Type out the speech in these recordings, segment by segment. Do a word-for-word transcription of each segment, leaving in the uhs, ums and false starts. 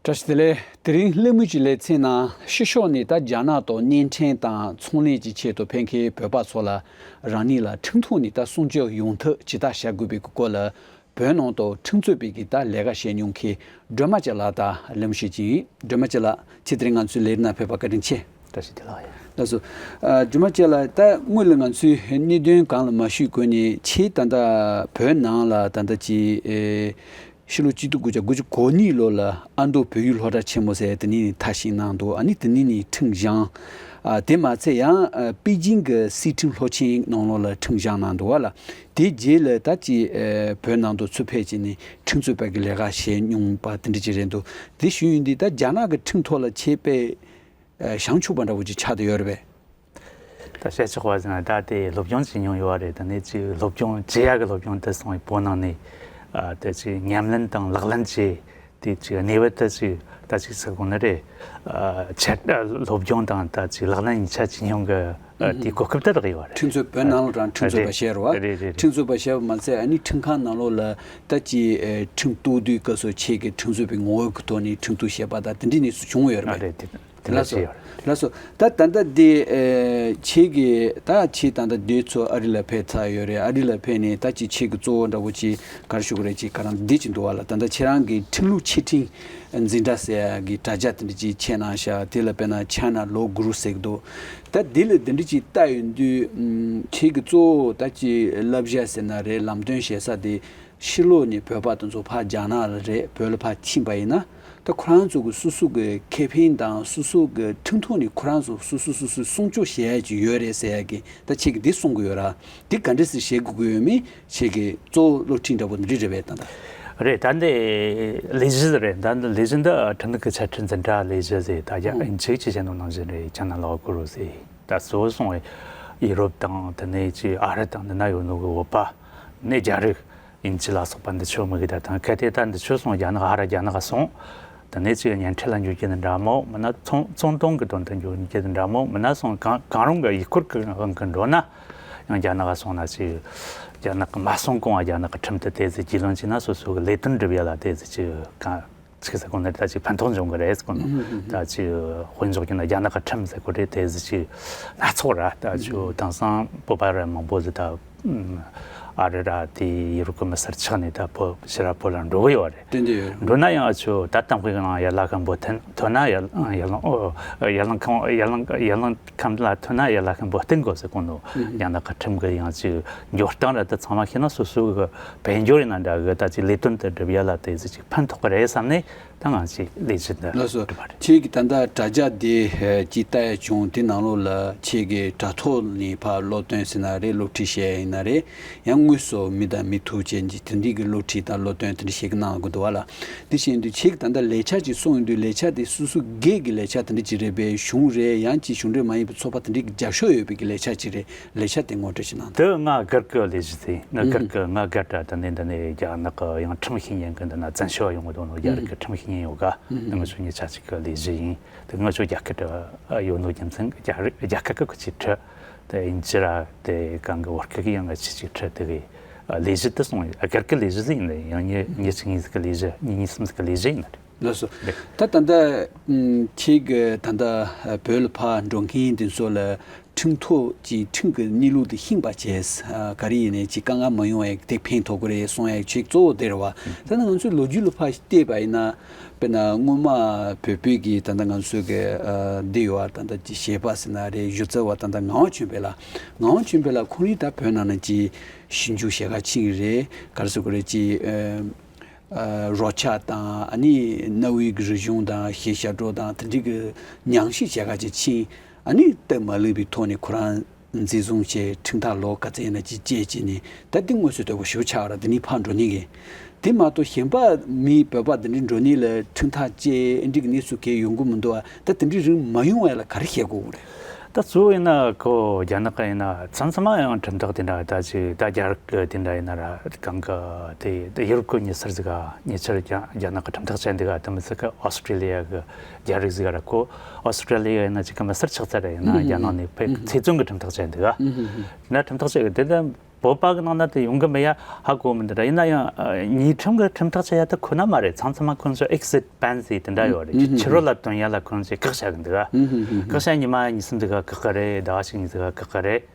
བཀྲ་ཤིས་བདེ་ལེགས། དེ་རིང་གླེང་མོལ་གྱི་ལེ་ཚན་ནང་ཕྱི་ཕྱོགས་ནས་ད་རྒྱ་ནག་ཏུ་གཉེན་འཕྲད་དང་ཚོང་ལས་ཀྱི་ཆེད་དུ་ཕེབས་མཁན་བོད་པ་ཚོ་ལ་རང་ཉིད་ལ་ཁྲིམས་ཐོག་ནས་ད་སྲུང་སྐྱོབ་ཡོང་ཐབས་ཇི་ལྟར་བྱ་དགོས་པའི་སྐོར་ལ། བོད་ནང་དུ་ཁྲིམས་རྩོད་པའི་གི་ད་ལས་ཀ་བྱེད་མྱོང་མཁན་སྒྲོལ་མ་སྐྱིད་ལགས་དང་གླེང་མོལ་བྱེད་ཀྱི་ཡིན། སྒྲོལ་མ་སྐྱིད་ལགས། ཁྱེད་དེ་རིང་ང་ཚོའི་ལས་རིམ་ནང་ཕེབས་པར་བཀའ་དྲིན་ཆེ། བཀྲ་ཤིས་བདེ་ལེགས། ལགས་སོ། ཨ། སྒྲོལ་མ་སྐྱིད་ལགས། ད་སྔོན་ལ་ང་ཚོས་གནད་དོན་གང་ལ་མ་ཞུས་གོང་ནས་ཁྱེད་ད་ལྟ་བོད་ནང་ལ་ད་ལྟ་ཅིག་ཨེ། ཕྱི་ལོ་གཅིག་སྟོང་དགུ་བརྒྱ་དགུ་བཅུ་གོ་གཉིས་ལོ་ལ་ཨ་མདོ་བོད་ཡིག་སློབ་གྲྭ་ཆེན་མོ་ཟེར་དེ་ནས་མཐར་ཕྱིན་གནང་འདུག་ཨ་ནི་དེ་ནས་ནི་ཁྲིམས་བཞེས། ཨ། དེ་མ་ཚད་ཡང་ཨ་པེ་ཅིང་གི་སྲིད་ཁྲིམས་སློབ་ཆེན་ནང་ལོགས་ལ་ཁྲིམས་བཞེས་གནང་འདུག་བ་ལ། དེ་རྗེས་ལ་ད་ཅི་ཨ་བོད་ནང་དུ་ཚུར་ཕེབས་བྱས་ནས་ཁྲིམས་རྩོད་པ་གི་ལས་ཀ་བྱས་མྱོང་པ་དེ་འདྲ་ཅིག་རེད་འདུག་དེ་ཞུ་ཡིན་དུས་ད་རྒྱ་ནག་གི་ཁྲིམས་ཐོག་ལ་ཁྱེད་དཔེ་ཨ་བྱང་ཆུབ་པ་འདྲ་བོ་ཅིག་ཆགས་བསྡད་ཡོད་རེད་པས། ད་བཤད་ཆོག་པ་ཟེར་ན་ད་དེ་སློབ་སྦྱོང་བྱེད་མྱོང་ཡོད་རེད། ད་ནས་ཅིག་སློབ་སྦྱོང་བྱེད་ཡག་གི་སློབ་སྦྱོང་དེ་སོང་བའི་བོད་ནང་ནས་ཨ་དེ་ཅིག་ཉམས་ལེན་དང་ལག་ལེན་བྱས་དེ་ཅིག་གནས་བབ་ད་ཅིག་ད་ཅིག་ཟེར་དགོས་ནི་རེད། ཨ་ཆེད་སློབ་སྦྱོང་དང་ད་ཅིག་ལག་ལེན་གཉིས་ཆ་བྱེད་མྱོང་གི་ཨ་དེ་གོ་སྐབས་དེ་རག་ཡོད་རེད། ཁྲིམས་རྩོད་བོད་ནང་ལ་རང་ཁྲིམས་རྩོད་པ་རེད། བྱས་རེད་བ། རེད་རེད་རེད། ཁྲིམས་རྩོད་པ་བྱས་པ་མ་ཚད་ཨ་ནི་ཁྲིམས་ཁང་ནང་ལོགས་ལ་ད་ཅིག་ཨ་ཁྲིམས་གཏུག་དུས་སྐབས་སུ་ཁྱེད་ཀྱི་ཁྲིམས་རྩོད་པའི་ངོ་བོ་གི་ཐོག་ནས་ཁྲིམས་གཏུག་བྱས་པ་དང་དེ་འདྲའི་གནས་ཚུལ་བྱུང་ཡོད་རེད་པས། ཨ་རེད་དེ། དེ་ལ་ལགས་སོ། བྱས་ཡོད་རེད། ལགས་སོ། ད་ད་ལྟ་འདི་ཨེ་ཁྱེད་ཀྱིས་ད་ཁྱེད་ད་ལྟ་འདི་ཚོ་ཨ་རི་ལ་ཕེབས་ཚར་ཡོད་རེད། ཨ་རི་ལ་ཕེབས་ནས་ད་ཅི་ཁྱེད་ཀྱི་གཙོ་བོ་འདྲ་བོ་ཅིག་ག་རེ་ཞུ་དགོས་རེད། ཅིག་ག་རང་འདི་ཅིག་འདུག་བ་ལ། ད་ལྟ་ཁྱེད་རང་གི་ཁྲིམས་ལུགས་ཆེ་འབྲིང་འཛིན་གྲྭ་ཟེར་ཡ་གི་དྲ་རྒྱ་དེ་འདྲ་ཅིག་ཕྱེ་གནང་ཤག་དེ་ལ་དཔེར་ན་China Law Guru ཟེར་གི་འདུག་ད་དེ་ལ་དེ་འདྲ་ཅིག་ལྟ་ཡོང་དུས་ཨམ་ཁྱེད་ཀྱི་གཙོ་བོ་ད་ཅི་བསླབ་བྱ་ཟེར་ན་རེད། ལམ་སྟོན་བྱེད་ས་དེ། ཕྱི་ལོགས་ནས་བོད་པ་དེ་ཚོ་ཕར་རྒྱ་ནག་ལ་རེད། བོད་ལ་ཕར་ཕྱིན་པ་ཡིན་ན། ད་ཁོ་རང་ཚོ་གི་སོ་སོ་གི་ཁེ་ཕན་དང་སོ་སོ་གི་ཁྲིམས་ཐོག་ནས་ཁོ་རང་ཚོ་སོ་སོ་སོ་སོ་སྲུང་སྐྱོབ་བྱེད་ཡ་ཅིག་ཡོད་རེད་ཟེར་ཡ་གི་ད་ཁྱེད་ཀྱིས་འདི་གསུང་གི་ཡོད་ར། འདི་ག་འདྲ་སེ་བྱེད་དགོས་ཀྱི་ཡོད་མེད་ཁྱེད་ཀྱི་གཙོ་བོ་བློ་ཁྲིད་འདྲ་པོ་འདི་རེད་པས་ད་ལྟ། རེད། ད་འདི་ལས་གཞི་རེད། ད་འདི་ལས་གཞི་འདི་ཁྲིམས་ལུགས་ཀྱི་འཆད་ཁྲིད་འཛིན་གྲྭ་ལས་གཞི་ཟེར། ད་རྒྱ་ཨུ་ཨིན་ཇི་ཅིག་བྱས་ནོ་ནང་བཞིན་རེད། China Law Guru ཟེར། ད་གཙོ་བོ་སོང་བའི་ཡུ་རོབ་དང་དེ་ནས་ཅིག་ཨ་རི་དང་འདི་ན་ཡོད་ནོ་གི་བོད་པ་ནས་རྒྱ་རིགས། ཨིན་ཇི་ལ་སོགས་པ་འདི་ཆོ་མི་གི་ད་དང་གལ་ཏེ་ད་འདི་ཆོ་སོང་རྒྱ་ནག་ཧ་ར་རྒྱ་ནག་སོང་། དེ་ནས་ཅིག་གཉེན་འཕྲད་ལ་འགྱོ་རྒྱུ་འདི་འདྲ་མོ་མིན་ན་ཚོང་ཚོང་དོན་གི་དོན་དུ་འགྱོ་རྒྱུ་འདི་འདྲ་མོ་མིན་ན་སོང་གང་གང་རུང་གི་ཡུལ་སྐོར་གི་དབང་གི་འགྲོ་ན་ཡང་རྒྱ་ནག་སོང་ན་ཅིག་རྒྱ་ནག་གི་མ་སོང་གོང་བ་རྒྱ་ནག་གི་ཁྲིམས་དེ་དེ་ཟིག་རྒྱུས་ལོན་བྱས་ན་སོ་སོ་གི་ལས་དོན་སྒྲུབ་ཡ་ལ་དེ་ཟིག་ཅིག་གང་ཅིག་ཟེར་གོ་ནི་ད་ཅིག་ཕན་ཐོགས་འབྱུང་གི་རེད་ཟེར་གོ་ནོ། ད་ཅིག་དཔེ་འཇོག་རྒྱུ་ན་རྒྱ་ནག་གི་ཁྲིམས་ཟེར་གོ་རེད། དེ་ཟིག་ཅིག་སྣ་ཚོགས་ར་ད་ཅིག་དེང་སང་བོད་པ་ར་མང་པོ་ཟིག་ད། ཨ་རི་ར་དེ་ཡུ་རོབ་ཀྱི་མི་སེར་ཆགས་ནས་ད་བོད་ཕྱི་ར་བོད་ལ་འགྲོ་གི་ཡོད་རེད། དེ་འདྲ་ཡོད་རེད། འགྲོ་ན་ཡང་ཨ་ཆོ་ད་གཏམ་དཔེ་གི་ནང་ཡར་ལ་ཁམས་པོ་ཐོན་ཐོན་ན་ཡར་ཡར་ལང་ཨོ་ཡར་ལང་ཁམས་ཡར་ལང་ཡར་ལང་ཁམས་ལ་ཐོན་ན་ཡར་ལ་ཁམས་པོ་བསྟན་དགོས་ཟེར་གོ་ནོ། ཡང་ན་ཁ་ཁྲིམས་གི་ཡང་ཅིག་འགྱུར་སྟངས་ར་ད་ཚང་མ་ཤེས་ན་སོ་སོ་གི་དཔལ་འབྱོར་ཡིན་ན་འདྲ་གི་ད་ཅིག་ལས་དོན་དེ་སྒྲུབ་ཡ་ལ་དེ་ཟིག་ཅིག་ཕན་ཐོགས་གི་རེད་བསམ་ནས། ད་ང་ཅིག་ལས་བྱེད་འདི་ལགས་སོ། གྲུབ་པ་རེད། ཁྱེད་ཀྱི་ད་ལྟ་དྲ་རྒྱ་འདི་ཨ་ཅིག་ལྟ་ཡ་བྱུང་དེ་ནང་ལོགས་ལ་ཁྱེད་ཀྱི་དྲ་ཐོག་ནས་ཕར་སློབ་སྟོན་ཟེར་ན་རེད། སློབ་ཁྲིད་བྱས་ཡིན་ན་རེད། ཡང་དངོས་སུ་མི་དང་མི་ཐུག་བྱས་ཀྱི་དེ་འདྲའི་གི་སློབ་ཁྲིད་དང་སློབ་སྟོན་དེ་འདྲ་ཞིག་གནང་དགོས་འདུག་བ་ལ། འདི་བྱས་དུས་ཁྱེད་ཀྱི་ད་ལྟ་ལས་འཆར་ཅིག་གསུངས་ཡོང་དུས་ལས་འཆར་དེ་སོ་སོ་སྒེར་གྱི་ལས་འཆར་དེ་འདྲ་ཅིག་རེད་པས། གཞུང་རེད། ཡང་ཅིག་གཞུང་འབྲེལ་མ་ཡིན་པའི་ཚོགས་པ་དེ་འདྲའི་གི་རྒྱབ་ཤོག་ཡོད་པའི་གི་ལས་འཆར་ཅིག་རེད། ལས་འཆར་དེ་ངོ་སྤྲོད་ཅིག་གནང་དང་། དེ་ང་སྒེར་གྱི་ལས་གཞི་ཟིག་ང་སྒེར་གྱི་ང་སྒེར་དྲ་དེ་ནས་འདི་ནས་རྒྱ་ནག་གི་ཡང་ཁྲིམས་ཤེས་ཉན་གི་འདི་ན་བཙན་ཤོག་ཡོང་གི་འདུག་ནོ། རྒྱ་རིགས་ཀྱི་ཁྲིམས་ཤེས་ཉན་ཡོད་ག་དེ་ང་ཚོ་གཉིས་ཆ་གཅིག་གི་ལས་གཞི་ཡིན། དེ་ང་ཚོ་རྒྱ་སྐད་དྲ་ཡོད་ནོ་རྒྱུ་མཚན་རྒྱ་རིགས་རྒྱ་སྐད་གི་ཁུ་ཆེ་ཁྲི་དེ་ཨིན་ཇི་ར་དེ་གང་གི་བར་སྐད་གི་ཡང་ང་ཆེ་གཅིག་ཁྲི་དེ་གི་ལས་གཞི་དེ་སོང་སྒེར་གྱི་ལས་གཞི་ཟིག་ཡིན་ནི། ཡང་ཉི་ཉི་གཅིག་གཉིས་ཟིག་གི་ལས་གཞི་ཉི་གཉིས་གསུམ་ཟིག་གི་ལས་གཞི་ཡིན་ནི་རེད། ལགས་སོ། རེད། ད་ད་ལྟ་ཨུམ་ཁྱེད་ཀྱི་ད་ལྟ་ཨ་བོད་ལ་ཕར་འགྲོ་མཁན་དེ་ཚོ་ལ་ཁྲིམས་ཐོག་ཅིག་ཁྲིམས་ཀྱི་གནས་ལུགས་དེ་ཤེས་པ་བྱས། ཨ་ག་རེ་ཡིན་ནའི་ཅིག་དཀའ་ངལ་མ་ཡོང་བའི་དེ་ཕན་ཐོགས་ཀྱི་རེད་གསུང་ཡ་ཅིག་གཙོ་བོ་དེ་རེད་བ། ད་ནི་ང་ཚོའི་ལོ་རྒྱུས་ལ་ཕར་བལྟས་པ་ཡིན་ན། དཔེར་ན་སྔོན་མ་བོད་པའི་གི་ད་ལྟ་ང་ཚོའི་གི་ཨ་འདི་ཡོད་བ། ད་ལྟ་ཅིག་གཞས་པ་ཟེར་ན་རེད། གཞུ་རྩལ་བ་ད་ལྟ་ངག་དབང་ཆོས་འཕེལ་ལགས། ངག་དབང་ཆོས་འཕེལ་ལགས་ཁོང་རང་ད་བོད་ནང་ན་ཅིག་ཞིབ་འཇུག་བྱེད་ག་ཕྱིན་གི་རེད། ག་རེ་ཟེར་དགོས་རེད། ཅིག་ཨ། ཨ་རོལ་ཆ་དང་ཨ་ནི་གནའ་བོའི་གི་རིག་གཞུང་དང་གཞས་ཞབས་བྲོ་དང་དེ་འདྲའི་གི་ཉམས་ཞིབ་བྱེད་ག་ཅིག་ཕྱིན། ཨ་ནི་སྟབས་མ་ལེགས་པའི་ཐོག་ནས་ཁོ་རང་འཛིན་བཟུང་བྱས། ཁྲིམས་ཐག་ལོ་ག་ཚད་ཡིན་ན་ཅིག་བཅད་བྱས་ནས་ད་འདི་དངོས་སུ་དོད་པོ་ཞེ་པོ་ཆགས་ར། འདི་ནས་ཕར་འགྲོ་ནི་གི་དེ་མ་གཏོགས་གཞན་པ་མི་བོད་པ་འདི་འདྲའི་འགྲོ་ནི་ལ་ཁྲིམས་ཐག་བཅད་འདྲི་གི་གནས་ཚུལ་གས་ཡོང་གི་མི་འདུག་ཨ། ད་དེ་འདྲའི་རིགས་མ་ཡོང་བ་ལ་ག་རེ་བྱེད་དགོས་རེད། ད་གཙོ་བོ་ཡིན་ན་ཁོ་རྒྱ་ནག་ག་ཡིན་ན་མཚམས་མཚམས་མ་ཡང་ཁྲིམས་ཐག་དེ་འདྲ་ད་ཅིག་ད་རྒྱ་རིགས་གི་དེ་འདྲ་ཡིན་ན་ར་གང་གི་དེ་དེ་ཡུ་རོབ་གི་མི་སེར་ཟིག་ག་ཉེ་ཆར་རྒྱ་རྒྱ་ནག་གི་ཁྲིམས་ཐག་བཅད་འདུག་ག་དེ་མི་ཚད་གི་ཨོ་སི་ཀྲི་ལི་ཡ་གི་རྒྱ་རིགས་ཟིག་ག་ར་ཁོ་ཨོ་སི་ཀྲི་ལི་ཡ་ཡིན་ན་ཅིག་གི་མི་སེར་ཆགས་ཚར་ར། ཡིན་ན་རྒྱ་ནག་ནས་ཕེབས་ཚེ་བཙོན་གི་ཁྲིམས་ཐག་བཅད་འདུག་ག་དེ་འདྲ་ཁྲིམས་ཐག་བཅད་གི་དེ་འདྲ། བོད་པ་གི་ནང་ན་དེ་ཡོང་གི་མེད་ཡ་ཧ་གོ་མི་འདུག་ར། ཡིན་ན་ཡང་ཨ་ཉེས་ཁྲིམས་གི་ཁྲིམས་ཐག་བཅད་ཡ་དེ་ཁོ་ན་མ་རེད། མཚམས་མཚམས་མ་ཁོ་ཚོ་exit ban་ཟེར་དེ་འདྲ་ཡོད་རེད། ཁྱོད་ཕྱི་རོལ་ལ་ཐོན་ཡ་ལ་ཁོ་ཚོས་བཀག་བཞག་གི་འདུག་ཨ། བཀག་བཞག་ཉི་མ་གཉིས་གསུམ་དེ་ག་བཀག་གི་རེད། ཟླ་བ་གཅིག་གཉིས་དེ་ག་བཀག་གི་རེད།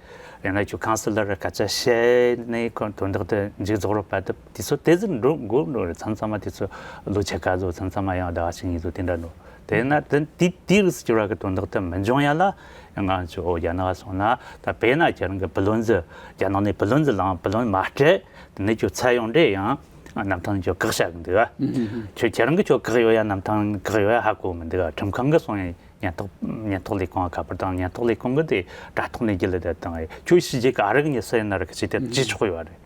ཡང་ན་ཁྱོད་ཁང་སི་ལར་ལ་སྐད་ཆ་བཤད་ནས་ཁོ་དོན་དག་དེ་མཇུག་རྫོགས་རོགས་པ་དེ་དུས་ཚོད་དེ་ཟིག་འགྲོ་འགོ་འགྲོ་རེད། མཚམས་མཚམས་མ་དུས་ཚོད་ལོ་ཕྱེད་ཀ་ཙམ། མཚམས་མཚམས་མ་ཡང་ཟླ་བ་གཅིག་གཉིས་ཙམ་དེ་འདྲ་འགྲོ། དེས་ན་དེ་དེ་དེ་རིགས་སུ་གྱུར་བ་གི་དོན་དག་དེ་མི་འབྱུང་ཡ་ལ་ཡང་ང་ཚོ་རྒྱ་ནག་སོང་ན་ད་དཔེར་ན་ཁྱེད་རང་གི་བུ་ལོན་ཟི་རྒྱ་ནག་ནས་བུ་ལོན་ཟི་བླངས། བུ་ལོན་མ་སྤྲད། དེ་ནས་ཁྱོད་ཚར་ཡོང་འདྲེ་ཡང་གནམ་ཐང་ཁྱོད་བཀག་བཞག་གི་འདུག་ཨ། ཁྱོད་ཁྱེད་རང་གི་ཁྱོད་བཀག་ཡོད་ཡ། གནམ་ཐང་བཀག་ཡོད་ཡ་ཧ་གོ་མི་འདུག་ཨ། ཁྲིམས་ཁང་གི་སོང་ཡིན། ཉེན་རྟོག་ཉེན་རྟོག་ལས་ཁུངས་ཁ་པར་དང་ཉེན་རྟོག་ལས་ཁུངས་ཀྱི་དེ་དྲ་ཐོག་ནས་རྒྱུ་ལ་དེ་དང་ཁྱོད་ཕྱི་རྒྱལ་གི་ཨ་རི་གི་མྱི་སུ་ཡིན་ན་ར་གི་ཅིག་དེ་བྱེད་ཆོག་ཡོད་རེད།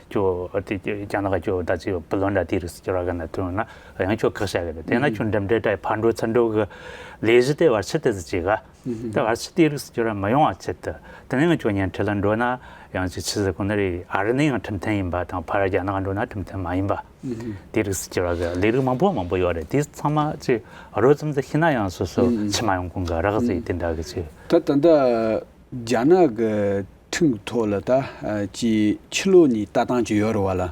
ཁྱོད་དེ་རྒྱ་ནག་གི་ཁྱོད་ད་ཅིག་བུ་ལོན་འདྲ་དེ་རིགས་སུ་གྱུར་བ་གི་ན་ཐོན་ན་ཡང་ཁྱོད་བཀག་བཞག་གི་རེད། དེ་ན་ཁྱོད་འགྲིམ་འགྲུལ་འདྲ་ཕར་འགྲོ་ཚུར་འགྲོ་གི་ལས་གཞི་དེ་བར་ཆད་དེ་ཟིག་བྱེད་ག་དེ་བར་ཆད་དེ་རིགས་སུ་གྱུར་བ་མི་ཡོང་བ་ཆེད་དུ། དེ་ནས་ང་ཁྱོད་ཉིན་ཁྲི་ལ་འགྲོ་ན་ཡང་ཅིག་ཆི་ཟེར་གོ་ནི་རེད། ཨ་རི་ནས་ཡང་ཁྲིམས་མཐུན་ཡིན་པ་དང་ཕར་རྒྱ་ནག་འགྲོ་ན་ཁྲིམས་མཐུན་མ་ཡིན་པ། དེ་རིགས་སུ་གྱུར་བ་གི་ལས་རིགས་མང་པོ་མང་པོ་ཡོད་རེད། དེ་ཚང་མ་ཅིག་རོབ་ཙམ་ཟིག་ཤེས་ན་ཡང་སོ་སོ་ཕྱི་མ་ཡོང་གོང་གི་རག་ཟིག་དེ་འདྲ་གི་ཅིག་ད་ད་ལྟ་རྒྱ་ནག་གི་ཁྲིམས་ཀྱི་ཐོག་ལ་ད་ཅིག་ཕྱི་ལོགས་ནས་ལྟ་སྟངས་ཅིག་ཡོད་རེད་བ་ལ།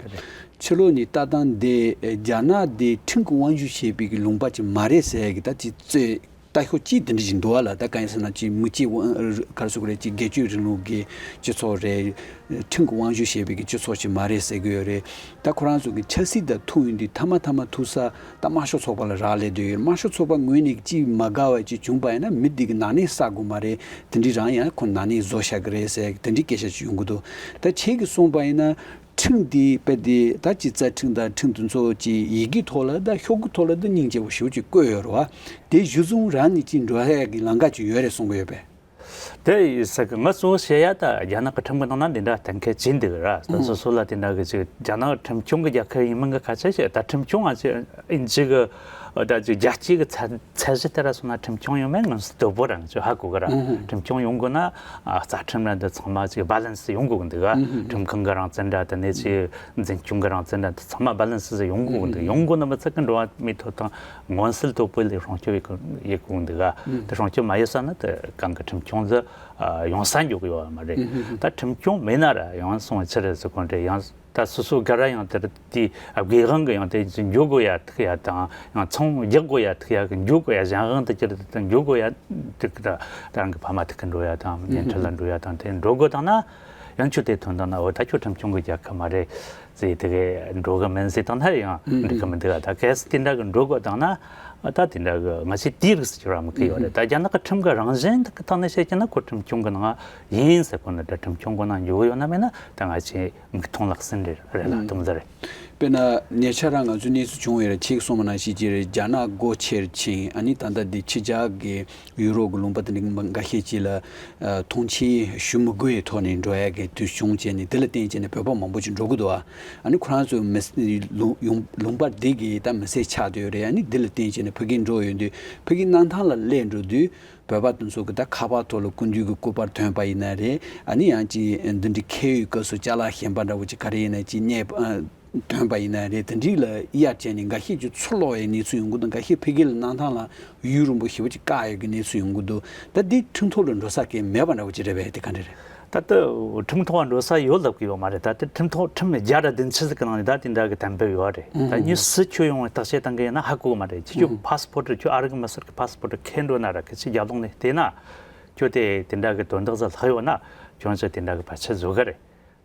ཕྱི་ལོགས་ནས་ལྟ་སྟངས་དེ་རྒྱ་ནག་དེ་ཁྲིམས་ཀྱི་དབང་བསྒྱུར་བྱེད་པའི་གི་ལུང་པ་ཅིག་མ་རེད་ཟེར་གི་ད་ཅིག་རྩོད། ལྟ་ཕྱོགས་གཅིག་དེ་འདྲ་ཞིག་འདུག་བ་ལ། ད་གང་ཡིན་ཟེར་ན་ཅིག་མི་གཅིག་དབང་ག་རེ་ཟེར་དགོས་རེད། ཅིག་སྒེར་གཅོད་རིང་ལུགས་ཀྱི་སྤྱི་ཚོགས་རེད། ཁྲིམས་ཀྱི་དབང་བསྒྱུར་བྱེད་པའི་གི་སྤྱི་ཚོགས་ཤིག་མ་རེད་ཟེར་གི་ཡོད་རེད། ད་ཁོ་རང་ཚོ་གི་ཆབ་སྲིད་དང་ཐུག་ཡོང་དུས་མཐའ་མ་མཐའ་མ་ཐུག་ས་ད་དམར་ཤོག་ཚོགས་པ་ལ་རག་ལས་བསྡད་ཡོད་རེད། དམར་ཤོག་ཚོགས་པ་ངོས་ནས་ཅིག་མ་དགའ་བ་ཅིག་བྱུང་པ་ཡིན་ན་མི་འདི་གི་ནང་ནས་བསགས་དགོས་མ་རེད། དེ་འདྲའི་རང་ཡང་ཁོ་ནང་ནས་བཟོ་བཞག་གི་རེད་ཟེར་དེ་འདྲའི་སྐད་ཆ་ཅིག་ཡོང་གི་འདུག་ད་ཁྱེད་ཀྱིས་གསུངས་པ་ཡིན་ན། ཁྲིམས་འདི་དཔེ་འདི་ད་ཅིག་རྩ་ཁྲིམས་དང་ཁྲིམས་དེ་ཚོ་ཅིག་ཡི་གེ་ཐོག་ལ་ད་ཤོག་གུ་ཐོག་ལ་ད་སྙིང་རྗེ་པོ་ཞེ་པོ་ཅིག་བཀོད་ཡོད་རེད་བ། དེ་གཞི་བཟུང་རང་ནས་ཅིག་འགྲོ་ཡ་གི་ལམ་ཁ་ཅིག་ཡོད་རེད་གསུང་གི་ཡོད་པས། དེ་ཡིན་ས་གི་ང་གཙོ་བོ་བཤད་ཡ་ད་རྒྱ་ནག་གི་ཁྲིམས་ཀྱི་ནང་ན་འདི་འདྲ་གཏན་འཁེལ་བྱས་འདུག་ར། ད་སོ་སོ་ལ་དེ་འདྲ་གི་ཅིག་རྒྱ་ནག་ཁྲིམས་སྐྱོང་གི་རྒྱལ་ཁབ་ཡིན་མིན་གི་ཁ་ཆད་བཤད། ད་ཁྲིམས་སྐྱོང་ང་ཅིག་ཨིན་ཇི་གི་ད་ཅིག་རྒྱལ་སྤྱི་གི་ཚད་ཚད་གཞི་དེ་ར་སོང་ན་ཁྲིམས་སྐྱོང་ཡོད་མེད་མངོན་གསལ་དོད་པོ་རང་ཅིག་ཧ་གོ་གི་ར། ཁྲིམས་སྐྱོང་ཡོང་དགོས་ན་ཨ་རྩ་ཁྲིམས་ར་འདི་ཚང་མ་ཅིག་balance་ཡོང་དགོས་གི་འདུག་ག་ཁྲིམས་ཁང་གི་རང་བཙན་འདྲ་དེ་ནས་ཅིག་འཛིན་སྐྱོང་གི་རང་བཙན་འདྲ་དེ་ཚང་མ་balance་ཡོང་དགོས་གི་འདུག་ཡོང་དགོས་ན་མི་ཚད་གི་འགྲོ་བ་མིའི་ཐོབ་ཐང་མངོན་གསལ་དོད་པོ་ལ་སྲུང་སྐྱོབ་ཡོད་དགོས་འདུག་ག་དེ་སྲུང་སྐྱོབ་མ་ཡོད་ས་ན་དེ་གང་གི་ཁྲིམས་སྐྱོང་འདི་ཡོང་ས་འཇོག་གི་ཡོད་མ་རེད། ད་ཁྲིམས་སྐྱོང་མེད་ན་ར་ཡང་སོང་ཕྱིར་ཟེར་གོ་འདྲ་ཡང་། ད་སོ་སོ་ག་ར་ཡང་དེར་དེའི་དགོས་དབང་གི་ཡང་དེ་འཇུག་དགོས་ཡ་ཐུག་ཡ་དང་ཡང་ཚོང་རྒྱག་དགོས་ཡ་ཐུག་ཡ་གི་འཇུག་དགོས་ཡ་གཞན་དབང་དུ་གྱུར་ཏེ་འཇུག་དགོས་ཡ་དེ་གི་ད་ད་རང་གི་ཕ་མ་ཐུག་གི་འགྲོ་ཡ་དང་ཉེ་འཁྲིས་ལ་འགྲོ་ཡ་དང་དེ་འགྲོ་དགོས་དང་ན་ཡང་ཆུ་དེ་ཐོན་དང་ན་འོ་ད་ཁྱོད་ཁྲིམས་སྐྱོང་གི་རྒྱལ་ཁབ་མ་རེད་ཟེར་དེ་གི་འགྲོ་གི་མིན་ཟེར་དང་ན་ཡང་འགྲིག་གི་མི་འདུག་ད་གལ་སྲིད་དེ་འདྲ་གི་འགྲོ་དགོས་དང་ན་ད་དེ་འདྲ་གི་ང་ཚོས་དེའི་རིགས་སུ་གྱུར་བ་མི་གི་ཡོད་རེད། ད་རྒྱ་ནག་གི་ཁྲིམས་གི་རང་བཞིན་དེ་གི་ཐོག་ནས་བཤད་ཀྱི་ན་ཁོ་ཁྲིམས་སྐྱོང་གི་ནང་ཡིན་ཟེར་གོ་ན་ད་ཁྲིམས་སྐྱོང་གི་ནང་འཇུག་གི་ཡོད་ན་མེད་ན་ད་ང་ཚོས། མིག་མཐོང་ལག་ཟིན་རེད་རེད་ལ་ཨང་། དུམ་བུ་རེད། དཔེར་ན་ཉེ་ཆར་རང་ང་ཚོའི་གནས་ཚུལ་བྱུང་ཡོད་རེད། ཁྱེད་ཀྱིས་གསུངས་པ་ནང་བཞིན་གྱི་རེད། རྒྱ་ནག་སྒོ་ཕྱིར་ཕྱིན། ཨ་ནི་ད་ལྟ་འདི་ཕྱི་རྒྱལ་གྱི་ཡུ་རོབ་ཀྱི་ལུང་པ་དེ་འདྲ་འགའ་ཤས་ཅིག་ལ་ཨ་ཐོངས་མཆན་ཞུ་མི་དགོས་པའི་ཐོག་ནས་འགྲོ་ཡག་གི་དུས་བྱུང་བྱས་ནས་དེ་ལ་བརྟེན་བྱས་ནས་བོད་པ་མང་པོ་ཅིག་འགྲོ་གི་འདུག་ཨ་ནི་ཁོ་རང་ཚོའི་མི་ལུང་ཡོང་ལུང་པ་འདི་གི་ད་མི་སེར་ཆགས་བསྡད་ཡོད་རེད། ཨ་ནི་འདི་ལ་བརྟེན་བྱས་ནས་ཕ་གིར་འགྲོ་ཡོང་དུས་ཕ་གིའི་གནམ་ཐང་ལ་སླེབས་འགྲོ་དུས། བོད་པ་དེ་ཚོ་གི་ད་ཁ་པར་ཐོག་ལ་སྐུ་མདུན་གྱི་སྐུ་པར་ཐོན་པ་ཡིན་ན་རེད། ཨ་ནི་ཡང་ཅིག་འདི་འདྲའི་ཁེ་ཡོད་སྐབས་སུ་ཅ་ལག་གཞན་པ་འདྲ་བོ་ཅིག་ག་རེ་ཡིན་ན་ཅིག་རྙེད་པ་ཐོན་པ་ཡིན་ན་རེད། དེ་འདྲའི་ལ་གཡར་བྱས་ནས་འགའ་ཤས་ཀྱིས་ཚུར་ལོག་ཡའི་གནས་ཚུལ་ཡོང་གི་འདུག་འགའ་ཤས་ཕ་གི་ལ་གནམ་ཐང་ལ་ཡུན་རིང་པོ་ཞེ་པོ་ཅིག་བཀག་ཡོད་ཀྱི་གནས་ཚུལ་ཡོང་གི་འདུག་ད་འདི་ཁྲིམས་ཐོག་ལ་འགྲོ་ས་གི་མེད་པ་འདྲ་བོ་ཅིག་རེད་པས། དེ་ག་འདྲ་རེད། ད་ལྟ་ཁྲིམས་ཐོག་འགྲོ་ས་ཡོད་ལབ་ཀྱི་ཡོད་མ་རེད། ད་ལྟ་ཁྲིམས་ཐོག་ཁྲིམས་བརྒྱ་དང་བདུན་ཅུ་ཟིག་གི་ནང་ནས་ད་དེ་འདྲ་གི་གཏན་འབེབས་ཡོད་རེད། ད་མྱི་སུ་ཁྱོད་ཡོང་བའི་བརྟག་དཔྱད་བཏང་གི་ཡིན་ན་ཧ་གོ་གི་མ་རེད། ཁྱེད་ཁྱོད་ཕ་སི་པོར་ཊི་ཁྱོད་ཨ་རི་གི་མི་སེར་གི་ཕ་སི་པོར་ཊི་ཁྱེར་འགྲོ་ན་ར་གི་ཕྱི་རྒྱལ་ལོགས་ནས་བལྟས་ན་ཁྱོད་དེ་དེ་འདྲ་གི་དོན་དག་ཟིག་ལྷག་ཡོད་ན་ཁྱོད་ཚོས་དེ་འདྲ་གི་བར་ཆད་བཟོ་གི་རེད།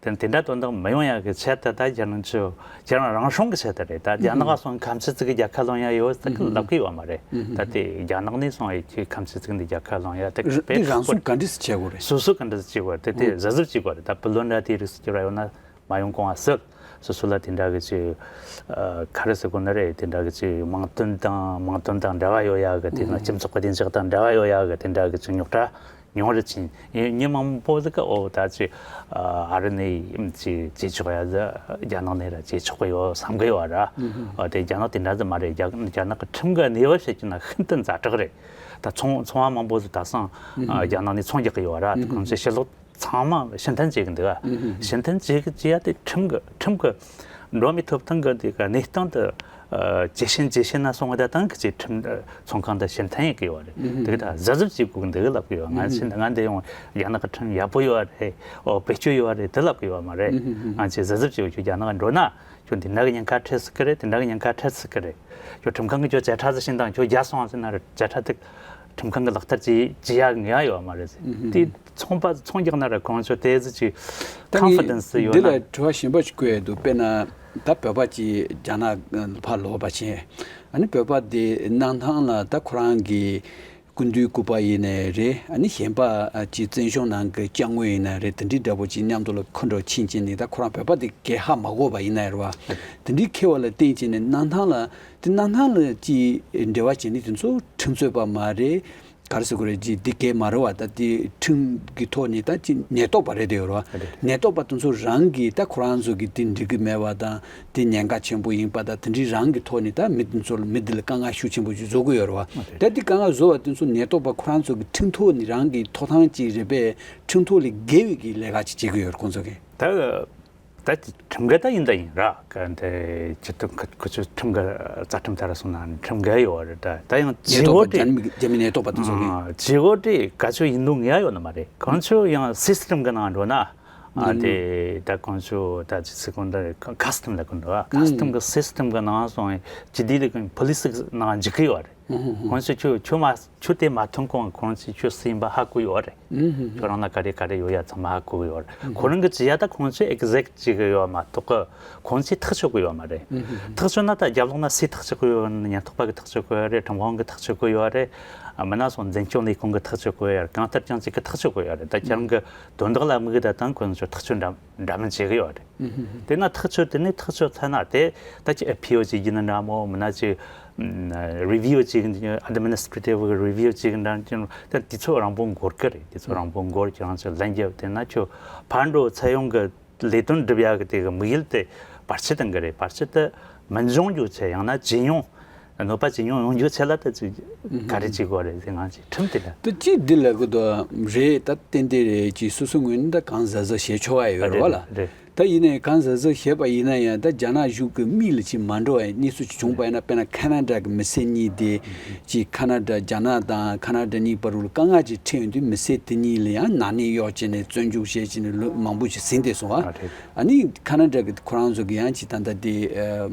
དེ་དེ་འདྲ་དོན་དག་མི་ཡོང་ཡ་གི་ཆེད་དུ་ད་རྒྱ་ནག་ཚོ་ཁྱེད་རང་རང་སྲུང་གི་ཆེད་དུ་རེད། ད་རྒྱ་ནག་ག་སོང་ཁམས་ཆུ་ཚིག་གི་རྒྱལ་ཁ་ལོན་ཡ་ཡོད་ཟེར་གི་ལབ་གི་ཡོད་མ་རེད། ད་དེ་རྒྱ་ནག་ནས་སོང་ཡ་ཁྱེད་ཁམས་ཆུ་ཚིག་འདི་རྒྱལ་ཁ་ལོན་ཡ་དེ་དེ་དཔེ་རང་ཁག་པོ་སྲུང་རེད། ག་འདྲས་སེ་བྱེད་དགོས་རེད། སོ་སོ་ག་འདྲས་སེ་བྱེད་དགོས་རེད། དེ་དེ་གཟབ་གཟབ་བྱེད་དགོས་རེད། ད་བུ་ལོན་འདྲ་དེ་རིགས་སུ་གྱུར་བ་ཡོད་ན་མ་ཡོང་གོང་བ་སྲིད། སོ་སོ་ལ་དེ་འདྲ་གི་ཅིག་ཨ་ག་རེ་ཟེར་དགོས་ནི་རེད། དེ་འདྲ་གི་ཅིག་དམངས་དོན་དང་དམངས་དོན་དང་འབྲེལ་བ་ཡོད་ཡ་གི་དེ་ནི་སྤྱི་ཚོགས་ཀྱི་བདེ་འཇགས་དང་འབྲེལ་བ་ཡོད་ཡ་གི་དེ་འདྲ་གི་ཅིག་རྙོག་དྲ་ཉུང་རུ་ཕྱིན། ཡིན་མི་མང་པོ་ཟིག་གི་འོ་ད་ཅིག་ཨ་རི་ནས་ཅིག་བྱེད་ཆོག་ཡ་ཟིག་རྒྱ་ནག་ནས་ར་བྱེད་ཆོག་གི་ཡོད་བསམ་གི་ཡོད་ར། ཨ་དེ་རྒྱ་ནག་དེ་འདྲ་ཟིག་མ་རེད། རྒྱ་རྒྱ་ནག་གི་ཁྲིམས་གི་གནས་བབ་བཤད་རྒྱུ་ན་ཤིན་ཏུ་ཛ་དྲག་རེད། ད་ཚོང་ཚོང་བ་མང་པོ་ཟིག་ད་སང་ཨ་རྒྱ་ནག་ནས་ཚོང་རྒྱག་གི་ཡོད་ར། དེ་ཁོང་ཚོའི་ཕྱི་ལོགས་ཚང་མ་ཕྱིར་འཐེན་བྱེད་ཀྱི་འདུག་ཨ། ཕྱིར་འཐེན་བྱེད་ཀྱི་བྱེད་ཡ་དེ་ཁྲིམས་ཀྱི་ཁྲིམས་ཀྱི་འགྲོ་བ་མིའི་ཐོབ་ཐང་གི་དེ་ག་གནས་སྟངས་དེ་ ཇེ་ཞན་ཇེ་ཞན་ན་སོང་བ་དང་གི་ཅིག་ཁྲིམས་ཚོང་ཁང་དང་ཕྱིར་འཐེན་ཡེད་གི་ཡོད་རེད། དེ་གི་ད་གཟབ་གཟབ་བྱེད་དགོས་གི་འདུག་ལབ་གི་ཡོད། ང་ཚོ་ང་འདི་ཡོང་རྒྱ་ནག་གི་ཁྲིམས་ཡག་པོ་ཡོད་རེད། ཨོ་བེད་སྤྱོད་ཡོད་རེད་དེ་ལབ་གི་ཡོད་མ་རེད། ང་ཚོས་གཟབ་གཟབ་བྱེད་དགོས། ཁྱོད་རྒྱ་ནག་འགྲོ་ན་ཁྱོད་འདི་འདྲ་གི་ཉེན་ཁ་འཕྲད་སྲིད་གི་རེད། དེ་འདྲ་གི་ཉེན་ཁ་འཕྲད་སྲིད་གི་རེད། ཁྱོད་ཁྲིམས་ཁང་གི་ཁྱོད་བཅད་ཁྲ་ཟིག་བྱིན་དང་ཁྱོད་རྒྱལ་སོང་ཟེར་ན་རེད། བཅད་ཁྲ་དེ་ཁྲིམས་ཁང་གི་ལག་བསྟར་བྱེད་བྱེད་ཡ་ངེས་ཡོད་མ་རེད་ཟེར། དེ་ཚོང་པ་ཚོང་རྒྱག་ན་ར་ཁོང་ཚོ་དེ་ཟིག་ཅིག་ད་ངས་confidence་ཡོད་འདི་ན། ལ་དྲི་བ་གཞན་པ་ཞིག་བཀོད་ཡ་འདུག་དཔེར་ན་ད་བོད་པ་ཅིག་རྒྱ་ནག་ཕར་ལོག་པ་བྱས། ཨ་ནི་བོད་པ་དེ་གནམ་ཐང་ལ་ད་ཁོ་རང་གི་སྐུ་མདུན་སྐུ་པར་ཡིན་ནའི་རེད། ཨ་ནི་གཞན་པ་ཅིག་བཙན་བྱོལ་ནང་གི་ཅ་དངོས་ཡིན་ནའི་རེད། དེ་འདྲའི་འདྲ་པོ་ཅིག་མཉམ་དུ་ལ་མཁོ་འགྲོ་ཕྱིན་ཅིག་ནི་ད་ཁོ་རང་བོད་པ་དེ་གས་ཧ་མ་གོ་བ་ཡིན་ནའི་རེད་བ། དེ་འདྲའི་ཁེལ་བ་ལ་བརྟེན་ཅིག་ནི་གནམ་ཐང་ལ་དེ་གནམ་ཐང་ལ་ཅིག་འབྲེལ་བ་བྱས་ནི་དེ་ཚོ་ཁྲིམས་རྩོད་པ་མ་རེད། ག་རེ་ཟེར་དགོས་རེད། ཅིག་འདི་གས་མ་རེད་བ། ད་དེ་ཁྲིམས་ཀྱི་ཐོག་ནས་ད་ཅིག་ཉེན་རྟོག་པ་རེད་དེ་ཡོད་རེད་བ། ཉེན་རྟོག་པ་དེ་ཚོ་རང་གིས་ད་ཁོ་རང་ཚོ་གིས་དེ་འགྲིག་གི་མེད་བ་དང་དེ་ཉེན་ཁ་ཆེན་པོ་ཡིན་པ་དང་དེ་འདྲའི་རང་གི་ཐོག་ནས་ད་མི་དེ་ཚོ་ལ་མི་དེ་ལ་དཀའ་ངལ་ཤུགས་ཆེན་པོ་ཞིག་བཟོ་གི་ཡོད་རེད་བ། ད་དེ་དཀའ་ངལ་བཟོ་བ་དེ་ཚོ་ཉེན་རྟོག་པ་ཁོ་རང་ཚོ་གིས་ཁྲིམས་ཐོག་ནས་རང་གི་ཐོབ་ཐང་ཅིག་རེད་པས་ཁྲིམས་ཐོག་ལས་བརྒལ་བའི་གི་ལས་ཀ་ཅིག་བྱེད་གི་ཡོད་རེད་ཁོང་ཚོ་གིས། ད་ད་ཁྲིམས་འགལ་ད་ཡིན་ད་ཡིན་ར། ག་འདི་སྤྱི་དོན་ཁ་ཁུ་ཚོ་ཁྲིམས་འགལ་རྩ་ཁྲིམས་ལྟར་སོང་ན་ཁྲིམས་འགལ་ཡོད་རེད། ད་ད་ཡང་ཉེན་བརྗེ་རྟོག་པ་པོ་དེ་རྒྱ་མི་རྒྱ་མི་ཉེན་རྟོག་པ་དེ་ཚོ་གི། ཨ་བརྗེ་རྟོག་དེ་ག་ཚོད་ཡིན་འདུག་ངེས་ཡོད་ནི་མ་རེད། ཁོང་ཚོ་ཡང་སི་སི་ཊེམ་གི་ནང་འགྲོ་ན། ཨ་དེ་ད་ཁོང་ཚོ་ད་ཅི་སི་ཁོང་ད་ཀ་སི་ཊམ་ལ་ཁོང་འགྲོ་ཨ་ཀ་སི་ཊམ་གི་སི་སི་ཊེམ་གི་ནང་སོང་ཡང་ཅི་དེ་ལ་ཁོང་པོ་ལི་སི་གི་ནང་འཇུག་གི་ཡོད་རེད། ཁོང་ཚོ་ཁྱོད་ཁྱོད་མ་ཁྱོད་དེ་མ་ཐོན་གོང་ཁོང་ཚོས་ཁྱོད་སུ་ཡིན་པ་ཧ་གོ་ཡོད་རེད། ཁྱོད་རང་ལ་ག་རེ་ག་རེ་ཡོད་ཡ་ཚང་མ་ཧ་གོ་ཡོད་རེད། ཁོ་རང་གི་བྱེད་ཡ་ད་ཁོང་ཚོས་ཨེག་ཟེག་བྱེད་གི་ཡོད་མ་གཏོགས་གི་ཁོང་ཚོས་ཐག་གཅོད་གི་ཡོད་མ་རེད། ཐག་གཅོད་ན་ད་རྒྱབ་ལོགས་ན་སུས་ཐག་གཅོད་གི་ཡོད། ཉེན་རྟོག་པ་གི་ཐག་གཅོད་གི་ཡོད་རེད། ཁྲིམས་ཁང་གི་ཐག་གཅོད་གི་ཡོད་རེད། མིན་ན་སོང་འཛིན་སྐྱོང་ལས་ཁུངས་གི་ཐག་གཅོད་གི་ཡོད་རེད། གང་ལྟར་ཀྱང་ཅིག་གི་ཐག་གཅོད་གི་ཡོད་རེད། ད་ཁྱེད་རང་གི་དོན་དག་ལ་དམིགས་ད་དང་ཁོང་ཚོས་ཐག་གཅོད་འདྲ་འདྲ་མིན་བྱེད་གི་ཡོད་རེད། དེ་ན་ཐག་གཅོད་དེ་ནས་ཐག་གཅོད་ཚར་ན་དེ་ད་ཅི་ཨེ་ཕི་ཨོ་བྱེད་ཀྱི་ན་འདྲ་མོ་མིན་ན་ཅི་རི་བིའུ་བྱེད་ཀྱི་ཨ་ཌི་མི་ནི་སི་ཊྲེ་ཊིབ་གི་རི་བིའུ་བྱེད་ཀྱི་འདྲ་ཅི་ད་དེ་ཚོ་རང་དབང་སྒོར་གི་རེད། དེ་ཚོ་རང་དབང་སྒོར་ཁྱེད་རང་ཚོ་ལན་རྒྱབ་དེ་ན་ཁྱོད་ཕར་འགྲོ་ཚུར་ཡོང་གི་ལས་དོན་སྒྲུབ་ཡག་གི་དེ་གི་དམིགས་ཡུལ་དེ་བར་ཆད་གཏོང་གི་རེད། བར་ཆད་དེ་མི་འབྱུང་རྒྱུ་ཆེད་ཡང་ན་ཇེ་ཉུང་གནོད་པ་ཇེ་ཉུང་ཡོང་རྒྱུ་ཆེད་ལ་ད་ཅི་ག་རེ་བྱེད་དགོས་རེད་ཟེར་ང་ཚོས་ཁྲིམས་དེ་ལ། ད་ཅི་འདི་ལ་གི་དོ་རེད། ད་ཏན་ཏན་རེད་ཅི་སོ་སོ་ངོས་ནས་ད་གང་ཟག་ཟག་བྱེད་ཆོག་ཨ་ཡོད་རེད་བ་ལ། རེད། ད་ཡིན་ནའི་གང་ཟག་ཟག་བྱེད་པ་ཡིན་ན་ཡང་ད་རྒྱ་ནག་གཞུང་གི་མིག་ལ་ཅི་མ་འགྲོ་བའི་གནས་ཚུལ་ཅིག་བྱུང་པ་ཡིན་ན། དཔེར་ན་ཁ་ན་ཌ་གི་མི་སེར་གཉིས་དེ་ཅི་ཁ་ན་ཌ་རྒྱ་ནག་དང་ཁ་ན་ཌ་གཉིས་བར་ལ་དཀའ་ངལ་ཅིག་འཕྲད་ཡོང་དུས་མི་སེར་དེ་གཉིས་ལ་ཡང་ན་ནིང་གཡོག་བྱས་ནས་བཙོན་འཇུག་བྱས་བྱས་ནས་ལོ་མང་པོ་ཅིག་ཟིན་བསྡད་སོང་བ། ཨ་ནི་ཁ་ན་ཌ་གི་ཁོ་རང་ཚོ་གི་ཡང་ཅི་ད་ལྟ་དེ་ཨ་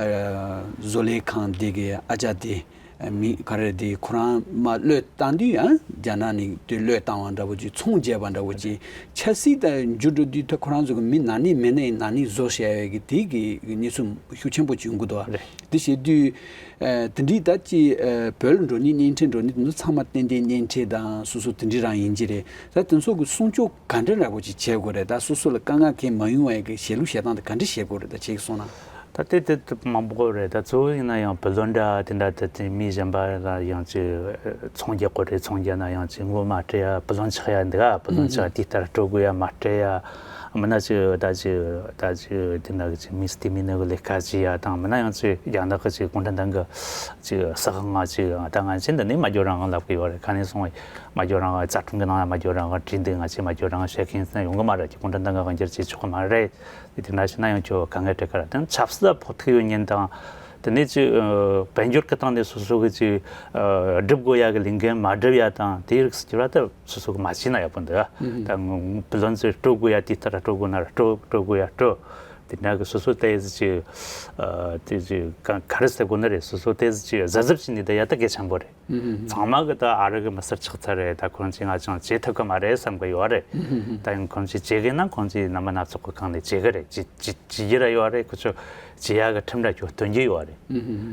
ཨ་བཟོ་ལས་ཁང་དེ་གི་ཨ་ཅག་དེ་མི་ག་རེ་དེ་ཁོ་རང་མ་གློད་བཏང་དུས་ཡང་རྒྱ་ནག་ནས་དེ་གློད་བཏང་བ་འདྲ་བོ་ཅིག་ཚོང་བརྒྱབ་པ་འདྲ་བོ་ཅིག་ཆབ་སྲིད་དང་འགྱུར་འགྲོ་དུས་ད་ཁོ་རང་ཚོ་གི་མི་ན་ནིང་མེད་ནའི་ན་ནིང་བཟོ་བྱས་པའི་གི་དེ་གི་གནས་ཚུལ་ཤུགས་ཆེན་པོ་ཅིག་ཡོང་གི་འདུག་བ། དེ་བྱེད་དུས། ཨ་དེ་འདྲའི་ད་ཅི་ཨ་བོད་ལ་འགྲོ་ནི་གཉེན་འཕྲད་འགྲོ་ནི་དེ་ཚོ་ཚང་མ་ཏན་ཏན་གཉེན་འཕྲད་དང་སོ་སོ་དེ་འདྲའི་རང་ཡིན་གྱི་རེད། ད་དེ་ཚོ་གི་སྲུང་སྐྱོབ་ག་འདྲ་འདྲ་པོ་ཅིག་བྱེད་དགོས་རེད། ད་སོ་སོ་ལ་དཀའ་ངལ་གང་མ་ཡོང་བའི་གི་བྱེད་ལུགས་བྱེད་སྟངས་དེ་ག་འདྲ་བྱེད་དགོས་རེད། ད་ཁྱེད་ཀྱིས་གསུངས་ན། ད་དེ་དེ་དེ་མང་པོ་རེད། ད་གཙོ་བོ་ཡིན་ན་ཡང་བུ་ལོན་འདྲ་དེ་འདྲ་དེ་དེ་མི་གཞན་པ་ལ་ཡང་ཅི་ཚོང་རྒྱག་དགོས་རེད། ཚོང་རྒྱག་ན་ཡང་ཅི་དངུལ་མ་སྤྲད་ཡ། བུ་ལོན་ཆག་ཡ་འདུག་ག་བུ་ལོན་ཆག་དེ་ལྟར་སྤྲོད་དགོས་ཡ་མ་སྤྲད་ཡ། མིན་ན་ཅི་ད་ཅི་ད་ཅི་དེ་འདྲ་གི་ཅི་མི་སི་ཏི་མི་ནི་གི་ལས་ཀ་བྱེད་ཡ་དང་། མིན་ན་ཡང་ཅི་རྒྱ་ནག་གི་ཅི་གུང་ཁྲན་ཏང་གི་ཅི་ཟ་ཁང་ང་ཅི་ད་ང་ཅི་འདི་ནས་མ་འཇོག་རང་ལབ་གི་ཡོད་རེད། ག་ནས་སོང་བའི་མ་འཇོག་རང་རྩ་ཁྲིམས་གི་ནང་ལ་མ་འཇོག་རང་བྲིས་འདུག་ང་ཅི་མ་འཇོག་རང་བཤད་མཁན་ཡོང་གི་མ་རེད། ཅི་གུང་ཁྲན་ཏང་གི་དབང་སྒྱུར་བྱེད་ཆོག་གི་མ་རེད། དེ་དེ་འདྲ་བྱས་ན་ཡང་ཁྱོད་དཀའ་ངལ་འཕྲད་ཀ་ར། དེ་ཆབ་སྲིད་ལ་ཕོག་ཐུག་ཡོད་མཁན་དང་། དེ་ནས་ཅི་དཔལ་འབྱོར་གི་སྟེང་ནས་སོ་སོ་གི་ཅི་སྒྲུབ་དགོས་ཡ་གི་ལས་འགན་མ་སྒྲུབ་ཡ་དང་དེའི་རིགས་སུ་གྱུར་བ་ད། སོ་སོ་གི་མ་བྱས་ན་ཡག་པོ་འདུག་ད་བུ་ལོན་ཚོས་སྤྲོད་དགོས་ཡ་དེ་ལྟར་སྤྲོད་དགོས་ན་སྤྲོད་སྤྲོད་དགོས་ཡ་སྤྲོད། དེ་འདྲ་གི་སོ་སོ་ཏོག་ཙམ་ཅིག་དེ་ཅིག་ག་ག་རེ་ཟེར་དགོས་ནི་རེད། སོ་སོ་ཏོག་ཙམ་ཅིག་གཟབ་གཟབ་བྱས་ནས་བསྡད་ཡ་ད་གལ་ཆེན་པོ་རེད། ཚང་མ་གི་ད་ཨ་རི་གི་མི་སེར་ཆགས་ཚར་རེད། ད་ཁོང་ཚོས་ང་ཅང་བྱེད་ཐུབ་གི་མ་རེད་བསམ་གི་ཡོད་རེད། ད་ཡང་ཁོང་ཚོས་བྱེད་གི་ན་ཁོང་ཚོས་རྣམ་པ་སྣ་ཚོགས་གི་སྒང་ནས་བྱེད་གི་རེད། བྱེད་བྱེད་བྱེད་ཀྱི་ར་ཡོད་རེད། ཁོ་ཚོ་བྱེད་ཡ་གི་ཁྲིམས་ར་ཁྱོད་སྟོན་གྱི་ཡོད་རེད།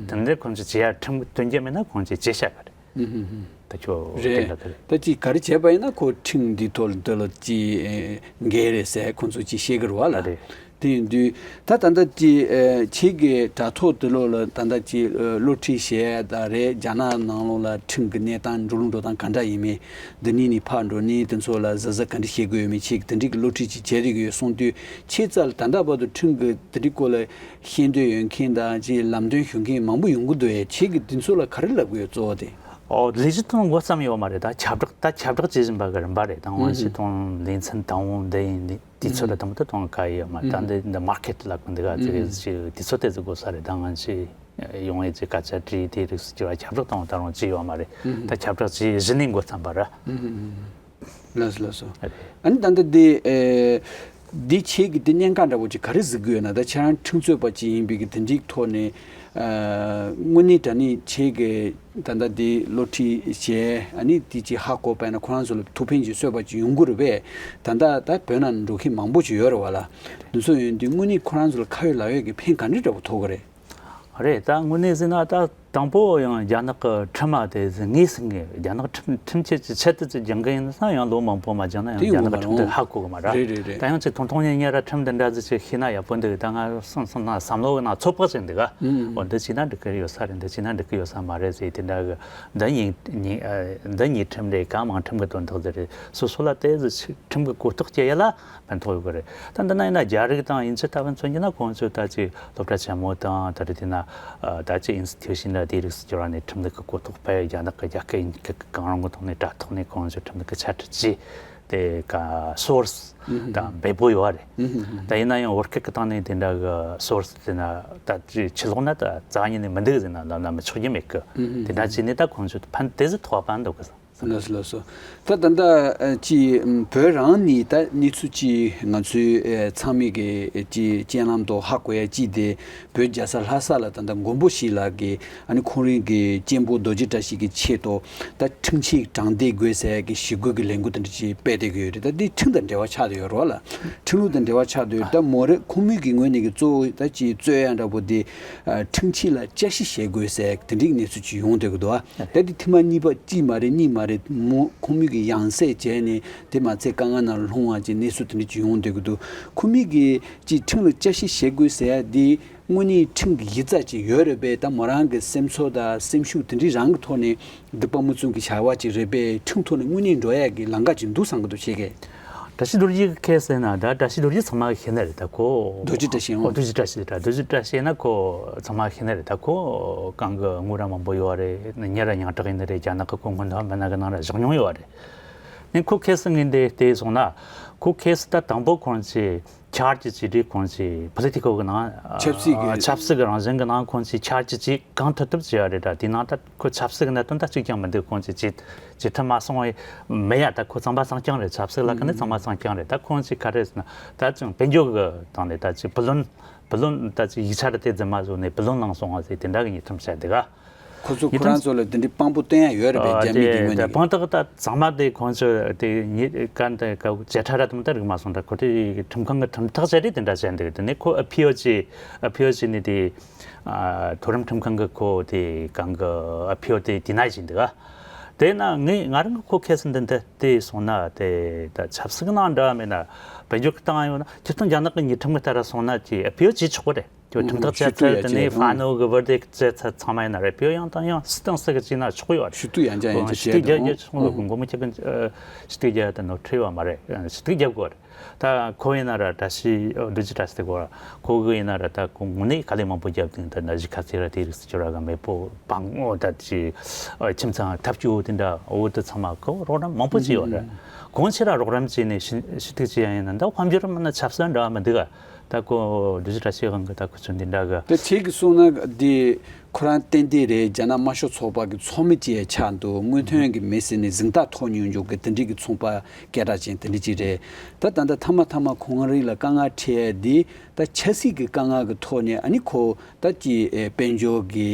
དེ་འདྲ་ཁོང་ཚོས་བྱེད་ཡ་ཁྲིམས་སྟོན་གྱི་མེད་ན་ཁོང་ཚོས་བྱེད་བཞག་གི་རེད། ད་ཁྱོད་རེད། དེ་འདྲ་དེ་རེད། ད་ཅིག་ག་རེ་བྱས་པ་ཡིན་ན་ཁོ་ཁྲིམས་འདི་ཐོག་ལ་འདི་ལ་ཅིག་འགལ་རེད་ཟེར་ཁོང་ཚོ་ཅིག་བཤད་གི་རེད་བ་ལ། རེད། དེ་ཡིན་དུས་ད་ད་ལྟ་ཅིག་ཁྱེད་ཀྱི་དྲ་ཐོག་འདི་ལོགས་ལ་ད་ལྟ་ཅིག་སློབ་ཁྲིད་བྱས་ད་རེད། རྒྱ་ནག་ནང་ལོགས་ལ་ཁྲིམས་ཀྱི་གནས་སྟངས་འགྲོ་ལུགས་འགྲོ་སྟངས་ག་འདྲ་ཡིན་མིན། འདི་ནས་ནི་ཕར་འགྲོ་ནི་དེ་ཚོ་ལ་གཟབ་གཟབ་ག་འདྲ་བྱེད་དགོས་ཡོད་མེད་ཁྱེད་ཀྱི་དེ་འདྲའི་གི་སློབ་ཁྲིད་ཅིག་བྱས་བསྡད་ཀྱི་ཡོད་གསུངས་དུས་ཁྱེད་རྩ་ལ་ད་ལྟ་བར་དུ་ཁྲིམས་ཀྱི་དེ་འདྲའི་སྐོར་ལ་ཤེས་འདོད་ཡོད་མཁན་དང་ཅིག་ལམ་སྟོན་ཞུ་མཁན་མང་པོ་ཡོང་གི་འདུག་ཡ། ཁྱེད་ཀྱིས་དེ་ཚོ་ལ་ག་རེ་ལབ་ཀྱི་ཡོད་གཙོ་བོ་དེ། ཨོ་ལས་གཞི་དང་འགོ་བརྩམས་ཡོད་མ་རེད། ད་ཁྱབ་བསྒྲགས་ད་ཁྱབ་བསྒྲགས་བྱེད་བཞིན་པ་གི་རིམ་པ་རེད། ད་དབང་ཤེད་དང་ལེ་ཚན་དང་པོ་འདི་ཡིན། འདི་དུས་ཚོད་ལ་དང་པོ་ད་དང་ག་ཡོད་མ་རེད། ད་འདི་འདི་མར་ཀེ་ཊི་ལ་གི་འདི་ག་ཚོད་ཅིག་དུས་ཚོད་དེ་ཚོ་དགོས་ས་རེད། ད་ང་ཚོས་ཡོང་ཡས་ཀྱི་སྐད་ཆ་དྲིས་དེ་རིགས་སུ་གྱུར་བ་ཁྱབ་བསྒྲགས་དང་ད་རུང་བྱས་ཡོད་མ་རེད། ད་ཁྱབ་བསྒྲགས་བྱས་གཞི་ནས་འགོ་བརྩམས་པ་རེད། ལགས་སོ་ལགས་སོ། ཨ་ནི་ད་ལྟ་འདི་ཨེ་འདི་ཁྱེད་ཀྱི་འདི་གནད་འགག་འདྲ་པོ་ཅིག་ག་རེ་གཟིགས་ཀྱི་ཡོད་ན། ད་ཁྱེད་རང་ཁྲིམས་རྩོད་པ་ཅིག་ཡིན་པའི་གི་དེ་འདྲའི་ཐོག་ནས་ཨ་དངོས་གནས་དྲང་གནས་ཁྱེད་ཀྱི་ད་ལྟ་འདི་སློབ་ཁྲིད་བྱས་ཨ་ནི་འདི་ཅིག་ཧ་གོ་བས་ན་ཁོ་རང་ཚོ་ལ་ཐུགས་ཕན་ཅིག་གསོས་པ་ཅིག་ཡོང་གི་རེད་པས། ད་ལྟ་ད་བོད་ནང་འགྲོ་མཁན་མང་པོ་ཅིག་ཡོད་རེད་བ་ལ། འདི་ཚོ་ཡོང་དུས་དངོས་གནས་ཁོ་རང་ཚོ་ལ་ཁ་ཡོད་ལག་ཡོད་ཀྱི་ཕན་ག་འདྲ་འདྲ་པོ་ཐོགས་ཀྱི་རེད། རེད། ད་དངོས་གནས་ཟེར་ན་ད་དང་པོ་ཡང་རྒྱ་ནག་གི་ཁྲིམས་མ་དེ་ངོས་ཟིན་ངེས། རྒྱ་ནག་ཁྲིམས་ཁྲིམས་ཆད་ཀྱི་ཆེད་དུ་ཅིག་སྦྱང་གི་ཡིན་ན་ཡང་ལོ་མང་པོ་མ་སྦྱངས་ན་ཡང་དེ་རྒྱ་ཡོང་ནག་མ་ཁྲིམས་དེ་རུང་ཧ་གོ་གི་མ་རེད། རེད་རེད་རེད། ད་ཡང་ཅིག་ཐུང་ཐུང་ཉན་ཉན་ར་ཁྲིམས་འདི་འདྲ་ཟིག་ཅིག་ཤེས་ན་ཡག་པོ་འདུག་ད་ང་སོང་སོང་ན་བསམ་བློ་གི་ནང་ཚོད་དཔག་ཅིག་འདུག་ག་ཨོ་འདི་བྱས་ན་འགྲིག་གི་ཡོད་ས་རེད། འདི་བྱས་ན་འགྲིག་གི་ཡོད་ས་མ་རེད་ཟེར་དེ་འདྲ་གི་འདི་ཉིད་ཉིད་འདི་ཉིད་ཁྲིམས་རེད། གང་མང་ཁྲིམས་གི་དོན་དག་ཟིག་རེད། སོ་སོ་ལ་དེ་ཟིག་ཁྲིམས་གི་གོ་རྟོགས་སྐྱེ་ཡ་ལ་ཕན་ཐོགས་ཡོད་གི་རེད། ད་འདི་ན་ཡིན་ན་རྒྱ་རིགས་དང་དབྱིན་ཇི་ལྟ་བུ་མཚོན་གྱི་ན་ཁོང་ཚོས་ད་ཅིག་སློབ་གྲྭ་ཆེན་མོ་དང་ད་རེས་དེ་ན་ད་ཅིག་ཨིན་སི་ཊི་ཊུ་ཤན་ལ་དེ་རིགས་སུ་གྱུར་བ་ནས་ཁྲིམས་ལུགས་ཀྱི་གོ་རྟོགས་སྤེལ། རྒྱ་ནག་གི་རྒྱལ་ཁབ་ཡིན་གི་གང་རུང་གི་ཐོག་ནས་དྲ་ཐོག་ནས་ཁོང་ཚོས་ཁྲིམས་ལུགས་ཀྱི་ཆ་འཕྲུལ་གྱིས་དེ་ག་སོར་སི་དང་འབེལ་པོ་ཡོད་རེད། ད་ཡིན་ན་ཡང་བོད་སྐད་ཀྱི་སྟེང་ནས་དེ་འདྲ་གི་སོར་སི་དེ་ན་ད་ཅིག་ཕྱི་ལོགས་ན་ད་རྩ་བ་ཉིད་ནས་མི་འདུག་ཟེར་ན་ལབ་ན་མི་ཆོག་རྒྱུ་མེད་གི། དེ་འདྲ་བྱས་ནས་ད་ཁོང་ཚོས་ཕན་དེ་ཟིག་ཐོགས་པ་འདུག་གི། ལགས་སོ་ལགས་སོ། ད་ད་ལྟ་ཨ་ཅི་བོད་རང་ནས་ད་གནས་ཚུལ་ཅི་ང་ཚོའི་ཨ་ཚང་མས་གི་ཅི་སྤྱན་ལམ་དུ་ཧ་གོ་ཡ་ཅི་དེ་བོད་རྒྱལ་ས་ལྷ་ས་ལ་ད་ལྟ་མགོན་པོ་ཞིག་ལ་གི་ཨ་ནི་ཁོང་རང་གི་གཅེན་པོ་རྡོ་རྗེ་བཀྲ་ཤིས་ཀྱི་ཆེད་དུ་ད་ཁྲིམས་ཆད་དྲང་བདེན་དགོས་ཟེར་གི་ཞི་རྒོལ་གི་ལས་འགུལ་དེ་འདྲ་ཅིག་སྤེལ་བསྡད་གི་ཡོད་རེད། ད་འདི་ཁྲིམས་དང་འབྲེལ་བ་ཆགས་བསྡད་ཡོད་རེད་བ་ལ། ཁྲིམས་ལུགས་དང་འབྲེལ་བ་ཆགས་བསྡད་ཡོད་རེད། ད་མོ་རེ་ཁོང་མོས་གི་ངོས་ནས་གི་གཙོ་བོ་ད་ཅི་རྩོད་ཡ་འདྲ་པོ་དེ་ཨ་ཁྲིམས་ཆད་ལ་དཔྱད་ཞིབ་བྱེད་དགོས་ཟེར་དེ་འདྲའི་གནས་ཚུལ་ཅིག་ཡོང་བསྡད་གི་འདུག་ཨ། ད་དེ་ཐེངས་མ་གཉིས་པ་གཅིག་མ་རེད་གཉིས་མ་རེད། མོ་ཁོང་མོས་ཀྱི་ཡང་སེ་བྱས་ནས་དེ་མ་ཚད་དཀའ་ངལ་ནང་ལྷུང་བ་ཅིག་གནས་ཚུལ་དེ་འདྲ་ཅིག་ཡོང་བསྡད་ཀྱི་འདུག་ཁོང་མོས་ཀྱི་ཅིག་ཁྲིམས་ལ་དཔྱད་ཞིབ་བྱེད་དགོས་ཟེར་ཡ་དེ་དངོས་གནས་ཁྲིམས་ཀྱི་གཞི་རྩ་ཅིག་ཡོད་རེད་པས། ད་མོ་རང་གི་སེམས་ཚོར་དང་སེམས་ཤུགས་དེ་འདྲའི་རང་གི་ཐོག་ནས་འདི་དཔའ་མོ་ཚོ་གི་བྱ་བ་ཅིག་རེད་པས། ཁྲིམས་ཐོག་ནས་དངོས་གནས་འགྲོ་ཡ་གི་ལམ་ཁ་ཅིག་འདུག་བསམ་གི་འདུག་ཁྱེད་ཀྱིས། བཀྲ་ཤིས་རྡོ་རྗེ་གི་ཁེ་སེ་ན་ད་བཀྲ་ཤིས་རྡོ་རྗེ་ཚང་མ་གི་ཤེས་ནི་རེད། ད་ཁོ་རྡོ་རྗེ་བཀྲ་ཤིས། ཨོ་རྡོ་རྗེ་བཀྲ་ཤིས་ད་རྡོ་རྗེ་བཀྲ་ཤིས་ན་ཁོ་ཚང་མ་ཤེས་ནི་རེད། ད་ཁོ་གང་གི་དངུལ་ར་མང་པོ་ཡོད་རེད། ཉེ་ར་ཉང་བྲག་ཡིན་ནི་རེད། རྒྱ་ནག་གི་ཁོ་སྔོན་ཐོན་མི་སྣ་གི་ནང་ར་བཞག་མྱོང་ཡོད་རེད། ནས་ཁོ་ཁེ་སེ་ངས་འདི་བལྟས་སོང་ན་ཁོ་ཁེ་སེ་ད་དང་པོ་ཁོང་ཚོས་ཆར་གྱི་བྱས་རྗེས་ཁོང་ཚོས་པོ་ལི་ཊི་ཀལ་གི་ནང་ཆབ་སྲིད་ཀྱི་ཆབ་སྲིད་ཀྱི་རང་བཞིན་གྱི་ནང་ཁོང་ཚོས་ཆར་གྱི་བྱས་རྗེས་གང་ཐུབ་ཐུབ་བྱས་ཡ་རེད། ད་དེའི་ནང་ད་ཁོ་ཆབ་སྲིད་ཀྱི་གནད་དོན་ད་གཅིག་ཀྱང་མི་འདུག་ཁོང་ཚོས་བྱས་བྱས་ཐུབ་མ་སོང་བས་མེད་ཡ། ད་ཁོ་ཚང་མ་གསང་རྐྱང་རེད། ཆབ་སྲིད་ལ་ཁ་ནས་ཚང་མ་གསང་རྐྱང་རེད། ད་ཁོང་ཚོས་ག་རེ་ཟེར་ན་ད་ཅང་དཔལ་འབྱོར་གྱི་སྟེང་ནས་ད་ཅིག་བུ་ལོན་བུ་ལོན་ད་ཅིག་ཡིག་ཆ་ར་དེ་རྫུན་མ་བཟོས་ནས་བུ་ལོན་བླངས་སོང་བ་ཟེར་དེ་འདྲ་གི་ཉེས་ཁྲིམས་བཤད་འདུག་ག་ཁོ་ཚོ་ཁོ་རང་ཚོ་ལ་དེ་འདྲའི་དཔང་པོ་སྟོན་ཡ་ཡོད་རེད་པས། རྒྱ་མི་གི་ངོས་ནས་དཔང་རྟགས་ད་ཚང་མ་དེ་ཁོང་ཚོ་དེ་ཉེ་ག་འདི་ག་བྱེད་ཕྲ་ར་དུ་མ་ད་རིག་མ་སོང་། ད་ཁོ་དེ་ཁྲིམས་ཁང་གི་ཁྲིམས་ཐག་བཅད་དེ་དེ་འདྲ་བྱས་འདུག་དེ་ནས་ཁོ་ཨ་ཕི་ཡོ་ཅི་ཨ་ཕི་ཡོ་ཅི་ནི་དེ་མཐོ་རིམ་ཁྲིམས་ཁང་གི་ཁོ་དེ་གང་གི་ཨ་ཕི་ཡོ་དེ་དེ་ན་བྱས་འདུག་ག་དེ་ན་ངས་ང་རང་གི་ཁོ་ཁེ་སེ་འདི་འདི་བལྟས་སོང་ན་དེ་ད་ཆབ་སྲིད་ནང་འདྲ་མེད་ན་དཔལ་འབྱོར་གི་སྟེང་ཡོད་ན་སྤྱིར་བཏང་རྒྱ་ནག་གི་ཉེས་ཁྲིམས་གི་ལྟར་སོང་ན་ཅི་ཨ་ཕི་ཡོ་ཅི་ཆོག་གི་རེད། ཁྱོད་ཁྲིམས་ཐག་བཅད་ཚར་དེ་ནས་ཧྥ་ནོ་གི་བར་དེ་བཅད་ཚར་ཚང་མ་ཡིན་ན་རེད། ཕིའོ་ཡང་དང་ཡང་སྲིད་ཏང་སྲིད་གི་བྱས་ན་ཆོག་གི་ཡོད་རེད། ཞུ་གཏུག་ཡང་ཅང་ཡང་ཅང་ཞུ་གཏུག་རྒྱག་རྒྱུ་ཆོག་གི་མགོ་མོ་ཁྱེད་ཀྱི་ཞུ་གཏུག་རྒྱག་ཡ་དེ་ནོར་འཁྲུལ་ཡོད་མ་རེད། ཞུ་གཏུག་རྒྱག་དགོས་རེད། ད་ཁོ་ཡིན་ན་ར་བཀྲ་ཤིས་འདུ་བྱེད་བཀྲ་ཤིས་དེ་གོ་ཁོ་གི་ཡིན་ན་ར་ད་ཁོ་དངོས་གནས་དཀའ་ལས་མང་པོ་བརྒྱབ་དུས་ད་ན་གཞི་ཁ་ཚིག་ར་དེ་རིགས་སུ་གྱུར་ར་ག་མེད་པོ་བང་ངོ་ད་ཅི་ཁྱིམ་ཚང་ཐབས་སྐྱོ་དེ་འདྲ་འོ་དེ་ཚང་མ་ཁོ་རོགས་རམ་མང་པོ་བྱས་ཡོད་རེད། གོང་ཆེ་ར་རོགས་རམ་བྱས་ནས་ཞུ་གཏུག་བྱས་ཡ་ཡིན་ན་ད་དཔལ་འབྱོར་མིན་ན་ཆབ་སྲིད་འདྲ་བ་མི་འདུག་ག་ད་ཁོ་འདུ་བྱེད་བཀྲ་ཤིས་དབང་གིས་ད་ཁོ་ཚོ་འདི་འདྲ་གི། ད་ཁྱེད་ཀྱིས་གསུངས་ན་འདི་ཁོ་རང་ཏན་ཏན་རེད། རྒྱ་ནག་དམར་ཤོག་ཚོགས་པ་གི་ཚོགས་མི་ཅིག་ཆགས་འདུག་སྔོན་ཐོན་གྱི་མི་ཟེར་ནས་གཟེངས་རྟགས་ཐོབ་མྱོང་མྱོང་གི་དེ་འདྲའི་གི་ཚོང་པ་སྐད་གྲགས་ཅན་དེ་འདྲ་ཅིག་རེད། ད་ད་ལྟ་མཐའ་མ་མཐའ་མ་ཁོང་རང་ལ་དཀའ་ངལ་འཕྲད་ཡ་འདི་ད་ཆབ་སྲིད་ཀྱི་དཀའ་ངལ་གི་ཐོག་ནས་ཨ་ནི་ཁོ་ད་ཅི་ཨེ་དཔལ་འབྱོར་གྱི་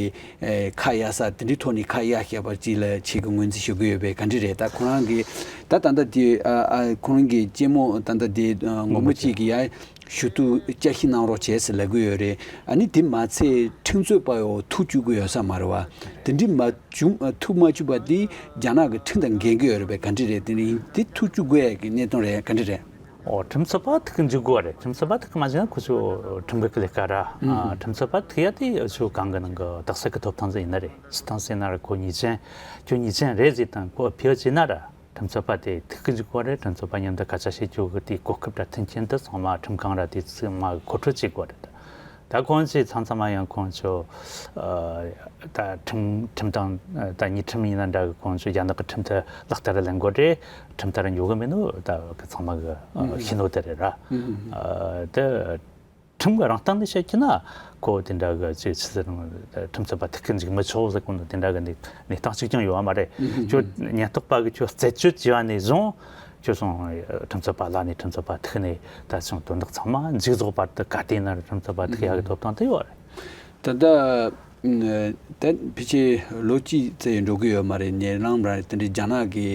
ཨེ་ཁ་གཡར་ས་དེ་འདྲའི་ཐོག་ནས་ཁ་གཡར་བཞག་པ་ཅིག་ལ་ཁྱེད་ཀྱིས་ངོས་འཛིན་ཞུ་གི་ཡོད་པས་ག་འདྲ་རེད། ད་ཁོ་རང་གི་ད་ད་ལྟ་དེ་ཨ་ཨ་ཁོ་རང་གི་གཅེན་མོ་ད་ལྟ་དེ་ཨ་མགོན་པོ་གཅིག་གིས་ཡ་ཞུ་གཏུག་དཔྱད་ཞིབ་གནང་རོགས་བྱས་ཟེར་ལབ་གི་ཡོད་རེད། ཨ་ནི་དེ་མ་ཚད་ཁྲིམས་རྩོད་པ་ཡོ་ཐུག་བཅུག་གི་ཡོད་ས་མ་རེད་བ། དེ་འདྲའི་མ་བྱུང་ཐུག་མ་བཅུག་པ་དེ་རྒྱ་ནག་གི་ཁྲིམས་དང་འགལ་གི་ཡོད་རེད་པས་ག་འདྲ་རེད། དེ་ནི་དེ་ཐུག་བཅུག་དགོས་ཡ་གི་གནད་དོན་རེད་ག་འདྲ་རེད། ཨོ་ཁྲིམས་རྩོད་པ་ཐུག་གི་འཇུག་དགོས་རེད། ཁྲིམས་རྩོད་པ་ཐུག་གི་མ་འཇུག་ན་ཁོ་ཚོ་ཁྲིམས་འགལ་གི་ལས་ཀ་ར། ཨ་ཁྲིམས་རྩོད་པ་ཐུག་ཡ་དེ་ཆོས་གང་གི་ནང་གི་རྟགས་གསལ་གི་ཐོབ་ཐང་ཟིག་ཡིན་ན་རེད། སྤྱིར་བཏང་ཟེར་ན་ར་ཁོ་ཉེས་ཅན་ཁྱོད་ཉེས་ཅན་རེད་ཟེར་དང་ཁོ་ཨ་ཕི་ཡོ་བྱས་ན་ར་ཁྲིམས་རྩོད་པ་དེ་ཐུག་གི་འཇུག་དགོས་རེད། ཁྲིམས་རྩོད་པ་མཉམ་དུ་སྐད་ཆ་བཤད་རྒྱུ་གི་དེའི་གོ་སྐབས་ར་མཐུན་རྐྱེན་དེ་ཚང་མ་ཁྲིམས་ཁང་ར་དེ་ཚང་མ་གི་མཁོ་སྤྲོད་བྱེད་དགོས་རེད། ད་ཁོང་ཚོས་མཚམས་མཚམས་མ་ཡང་ཁོང་ཚོ་ད་ཁྲིམས་ཁྲིམས་དང་ད་ཉེས་ཁྲིམས་ཡིན་ན་འདྲ་གི། ཁོང་ཚོ་རྒྱ་ནག་གི་ཁྲིམས་ཐོག་ལག་བསྟར་ལེན་དགོས་རེད། ཁྲིམས་ལྟར་འགྱོ་གི་མེད་ནོ་ད་གི་ཚང་མ་གི་ཤེས་ནོ་དེ་རེད་ར། ད་ཁྲིམས་གི་རང་སྟེང་ནས་བཤད་ཀྱི་ན་ཁོ་དེ་འདྲ་གི་ཅིག་ཆི་ཟེར་ཁྲིམས་རྩོད་པ་ཐུག་གི་འཇུག་མི་ཆོག་ཟེར་གོ་ནོ་དེ་འདྲ་གི་གནས་གནས་སྟངས་གཅིག་ཀྱང་ཡོད་མ་རེད། ཁྱོད་ཉེན་རྟོག་པ་གི་ཁྱོད་རྩད་གཅོད་བྱས་པ་ནས་བཟུང་ཁྱོད་སོང་ཁྲིམས་རྩོད་པ་ལ་ནས་ཁྲིམས་རྩོད་པ་ཐུག་ནས་ད་སོང་དོན་དག་ཚང་མ་མཇུག་རྫོགས་བར་དུ་ག་དུས་ན་ར་ཁྲིམས་རྩོད་པ་ཐུག་ཡག་གི་ཐོབ་ཐང་དེ་ཡོད་རེད། ད་ལྟ་ད་ཕལ་ཆེར་ལོ་གཅིག་ཙམ་འགྲོ་གི་ཡོད་མ་རེད། ཉེ་ལམ་ར་དེ་འདྲའི་རྒྱ་ནག་གི་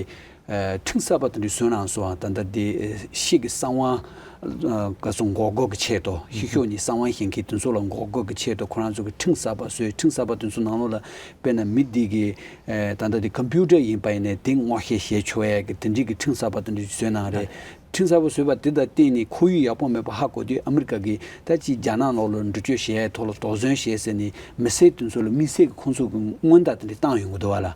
ཁྲིམས་གསར་པ་དེ་འདྲའི་བཟོས་གནང་སོང་། ད་ལྟ་དེ་ཤི་གི་གསང་བ་ག་སོང་འགོག་སྐོར་གི་ཆེད་དུ་ཤི་ཤོག་ནི་གསང་བ་ཞིང་ཁའི་དེ་ཚོ་ལ་འགོག་སྐོར་གི་ཆེད་དུ་ཁོ་རང་ཚོ་གི་ཁྲིམས་གསར་པ་བཟོས། ཁྲིམས་གསར་པ་དེ་ཚོ་ནང་ལོགས་ལ་དཔེར་ན་མི་འདི་གི་ད་ལྟ་དེ་ཀམ་པུ་ཊར་ཡིན་པ་ཡིན་ནའི་དེ་སྔོག་བཤེར་བྱེད་ཆོག་ཡ་གི་དེ་འདྲའི་གི་ཁྲིམས་གསར་པ་དེ་འདྲ་བཟོས་གནང་རེད། ཁྲིམས་གསར་པ་བཟོས་པ་དེ་དང་བསྟུན་ནས་ཁོར་ཡུག་ཡག་པོ་མེད་པ་ཧ་གོ་དུས་ཨ་མི་རི་ཀ་གིས་ད་ཅིག་རྒྱ་ནག་ནང་ལོགས་ལ་འགྲུལ་སྐྱོད་བྱས་ཐོག་ལ་དོགས་ཟོན་བྱས་ཟེར་ནས་མི་སེར་དེ་ཚོ་ལ་དམིགས་བསལ་གྱི་ཁོང་ཚོ་གི་སྔོན་བརྡ་དེ་འདྲ་བཏང་ཡོང་གི་འདུག་བ་ལ།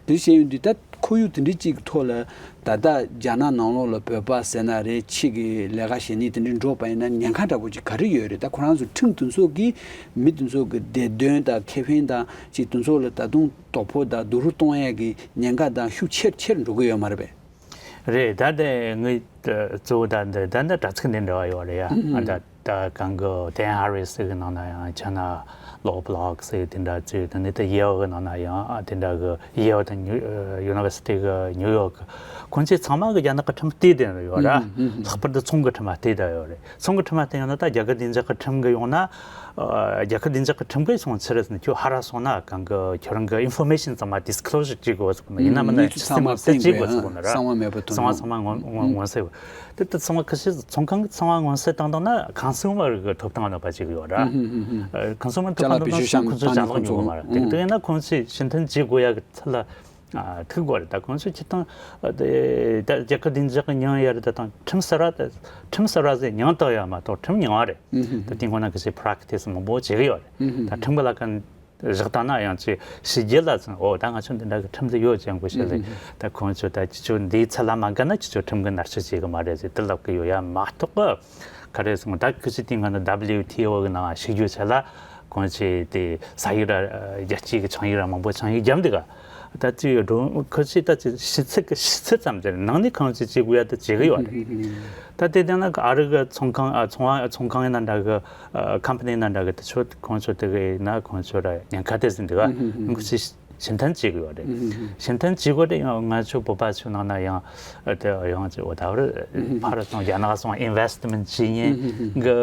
དེ་བྱས་ཡོང་དུས་ད་ཁོར་ཡུག་དེ་འདྲ་ཅིག་གི་ཐོག་ལ་ད་ལྟ་རྒྱ་ནག་ནང་ལོགས་ལ་བོད་པ་ཟེར་ན་རེད། ཕྱི་གི་ལས་ཀ་བྱེད་ནི་དེ་འདྲ་འགྲོ་བ་ཡིན་ན་ཉེན་ཁ་འདྲ་པོ་ཅིག་ག་རེ་ཡོད་རེད། ད་ཁོ་རང་ཚོ་ཁྲིམས་དེ་ཚོ་གིས་མི་དེ་ཚོ་གི་བདེ་དོན་དང་ཁེ་ཕན་དང་ཅིག་དེ་ཚོ་ལ་ད་དུང་དོ་ཕོག་དང་སྡུག་རུས་གཏོང་ཡས་ཀྱི་ཉེན་ཁ་དང་ཤུགས་ཆེར་ཆེར་འགྲོ་གི་ཡོད་མ་རེད་པས། རེད། ད་དེ་ངས་གཙོ་བོ་ད་འདི་ད་འདི་དྲ་ཚིགས་འདི་འབྲེལ་བ་ཡོད་རེད་ཡ། ཨ་ད་ད་གང་གི་ཌན་ཧ་རི་སི་གི་ནང་ན་ཡང་ཆ་ན་ལོ་བྷི་ལོག་སི་དེ་འདྲ་ཚོས་དེ་ནས་ད་ཡེལ་གི་ནང་ན་ཡང་ཨ་དེ་འདྲ་གི་ཡེལ་དང་ཡུ་ནི་ཝར་སི་ཊི་གི་ནིའུ་ཡོག་གི་ཁོང་ཚོས་ཚང་མ་གི་རྒྱ་ནག་གི་ཁྲིམས་བལྟས་བསྡད་ཡོད་ར། ལྷག་པར་དུ་ཚོང་གི་ཁྲིམས་ལ་བལྟས་བསྡད་ཡོད་རེད། ཚོང་གི་ཁྲིམས་ལ་བལྟས་ཡོང་ན་ད་རྒྱ་གར་བདེ་འཇགས་ཀྱི་ཁྲིམས་གི་ཡོང་ན། ཨ་རྒྱལ་ཁབ་བདེ་འཇགས་ཀྱི་ཁྲིམས་འགལ་སོང་ཚེ་རེད་ཟེར་ནས་ཁྱོད་ཧ་ར་སོང་ན་གང་གི་ཁྱོད་རང་གི་ཨིན་ཕོར་མེ་ཤན་ཚང་མ་ཌིས་ཀི་ལོ་ཞར་བྱེད་དགོས་ཟེར་གོ་ན། ཡིན་ན་མིན་ན་གནས་ཚུལ་ཚང་མ་གསལ་བྱེད་དགོས་ཟེར་གོ་ན་ར། གསང་བ་མེད་པ་དོན་གསང་བ་ཚང་མ་མངོན་མངོན་མངོན་གསལ་དགོས། དེ་ལྟར་ཚང་མ་ཁ་ཤས་ཚོང་ཁང་གི་ཚང་མ་མངོན་གསལ་བཏང་བཏང་ན་ཁང་སུན་མར་གི་ཐོབ་ཐང་ཡོད་པ་ཅིག་ཡོད་ར། ཨ་ཁང་སུན་མར་ཐོབ་ཐང་དང་ཁོང་ཚོས་ཕྱིར་འཐེན་བྱེད་དགོས་མ་ར། དེ་དེ་ཡིན་ན་ཁོང་ཚོས་ཕྱིར་འཐེན་བྱེད་དགོས་ཡ་གི་ཚུལ་ལ། ཨ་ཐུག་དགོས་རེད། ད་ཁོང་ཚོས་སྤྱིར་བཏང་ཨ་དེ་ད་རྒྱལ་ཁབ་བདེ་འཇགས་ཀྱི་ཉིན་ཡར་ད་དང་ཁྲིམས་གསར་བ་དེ་ཁྲིམས་གསར་བ་ཟེར་མྱིང་བཏགས་ཡོད་མ་གཏོགས་ཁྲིམས་མྱིང་བ་རེད། ད་དེ་ཁོ་ན་གི་ཞིག་པ་རེག་ཊི་སི་མང་པོ་བྱེད་ཀྱི་ཡོད་རེད། ད་ཁྲིམས་ཀྱི་ལ་ཁ་བཞག་བཏང་ན་ཡང་ཅིག་ཕྱི་རྒྱལ་ལ་ཚང་འོ་ད་ང་ཚོ་འདི་འདྲ་གི་ཁྲིམས་ཟིག་ཡོད་ཅེས་གོ་ཤེས་ལེ། ད་ཁོང་ཚོས་ད་ཁྱེད་ཚོ་འདིའི་ཚད་ལ་མ་དགའ་ན་ཁྱེད་ཚོ་ཁྲིམས་ཀྱི་མནར་གཅོད་བྱེད་གི་མ་རེད་ཟེར་དེ་ལབ་གི་ཡོད་ཡ་མ་གཏོགས་ག་རེ་སོང་ད་ཁི་ཅི་དེ་ང་ནི་ཌབ་ལིའུ་ཊི་ཨོ་གི་ནང་ཞུགས་རྒྱུ་བྱས་ལ། གང་ཅི་དེ་ས་ཡིག་ར་རྒྱལ་སྤྱིའི་གི་ཆིངས་ཡིག་ར་མང་པོ་ཆིངས་ཡིག་བརྒྱབ་འདུག་ག་ད་ཅི་ཡོད་འགྲོ་ཁོ་ཅི་ད་ཅི་ཕྱི་ཚིག་གི་ཕྱི་ཚིག་ཙམ་དེ་ནང་ནས་གང་ཅི་བྱེད་དགོས་ཡ་ད་བྱེད་གི་ཡོད་རེད། ད་དེ་དེ་ན་ཨ་རི་གི་ཚོང་ཁང་ཨ་ཚོང་ཨ་ཚོང་ཁང་ཡིན་ན་འདྲ་གི་ཨ་ཁམ་པ་ནི་ཡིན་ན་འདྲ་གི་དེ་ཚོ་གང་ཚོ་དེ་གི་ཡིན་ན་གང་ཚོ་ར་ཉེན་ཁ་དེ་ཟིན་འདུག་ག་ཁོ་ཅི་ཕྱིར་འཐེན་བྱེད་ཀྱི་ཡོད་རེད། ཕྱིར་འཐེན་བྱེད་དགོས་རེད། ཡང་ང་ཚོ་བོད་པ་ཚོའི་ནང་ན་ཡང་ཨ་དེ་ཡང་ཅི་འོ་ད་བར་ཕར་སོང་རྒྱ་ནག་སོང་ཨིན་ཝེ་སི་ཊི་མེན་ཊི་བྱེད་མཁན་གི་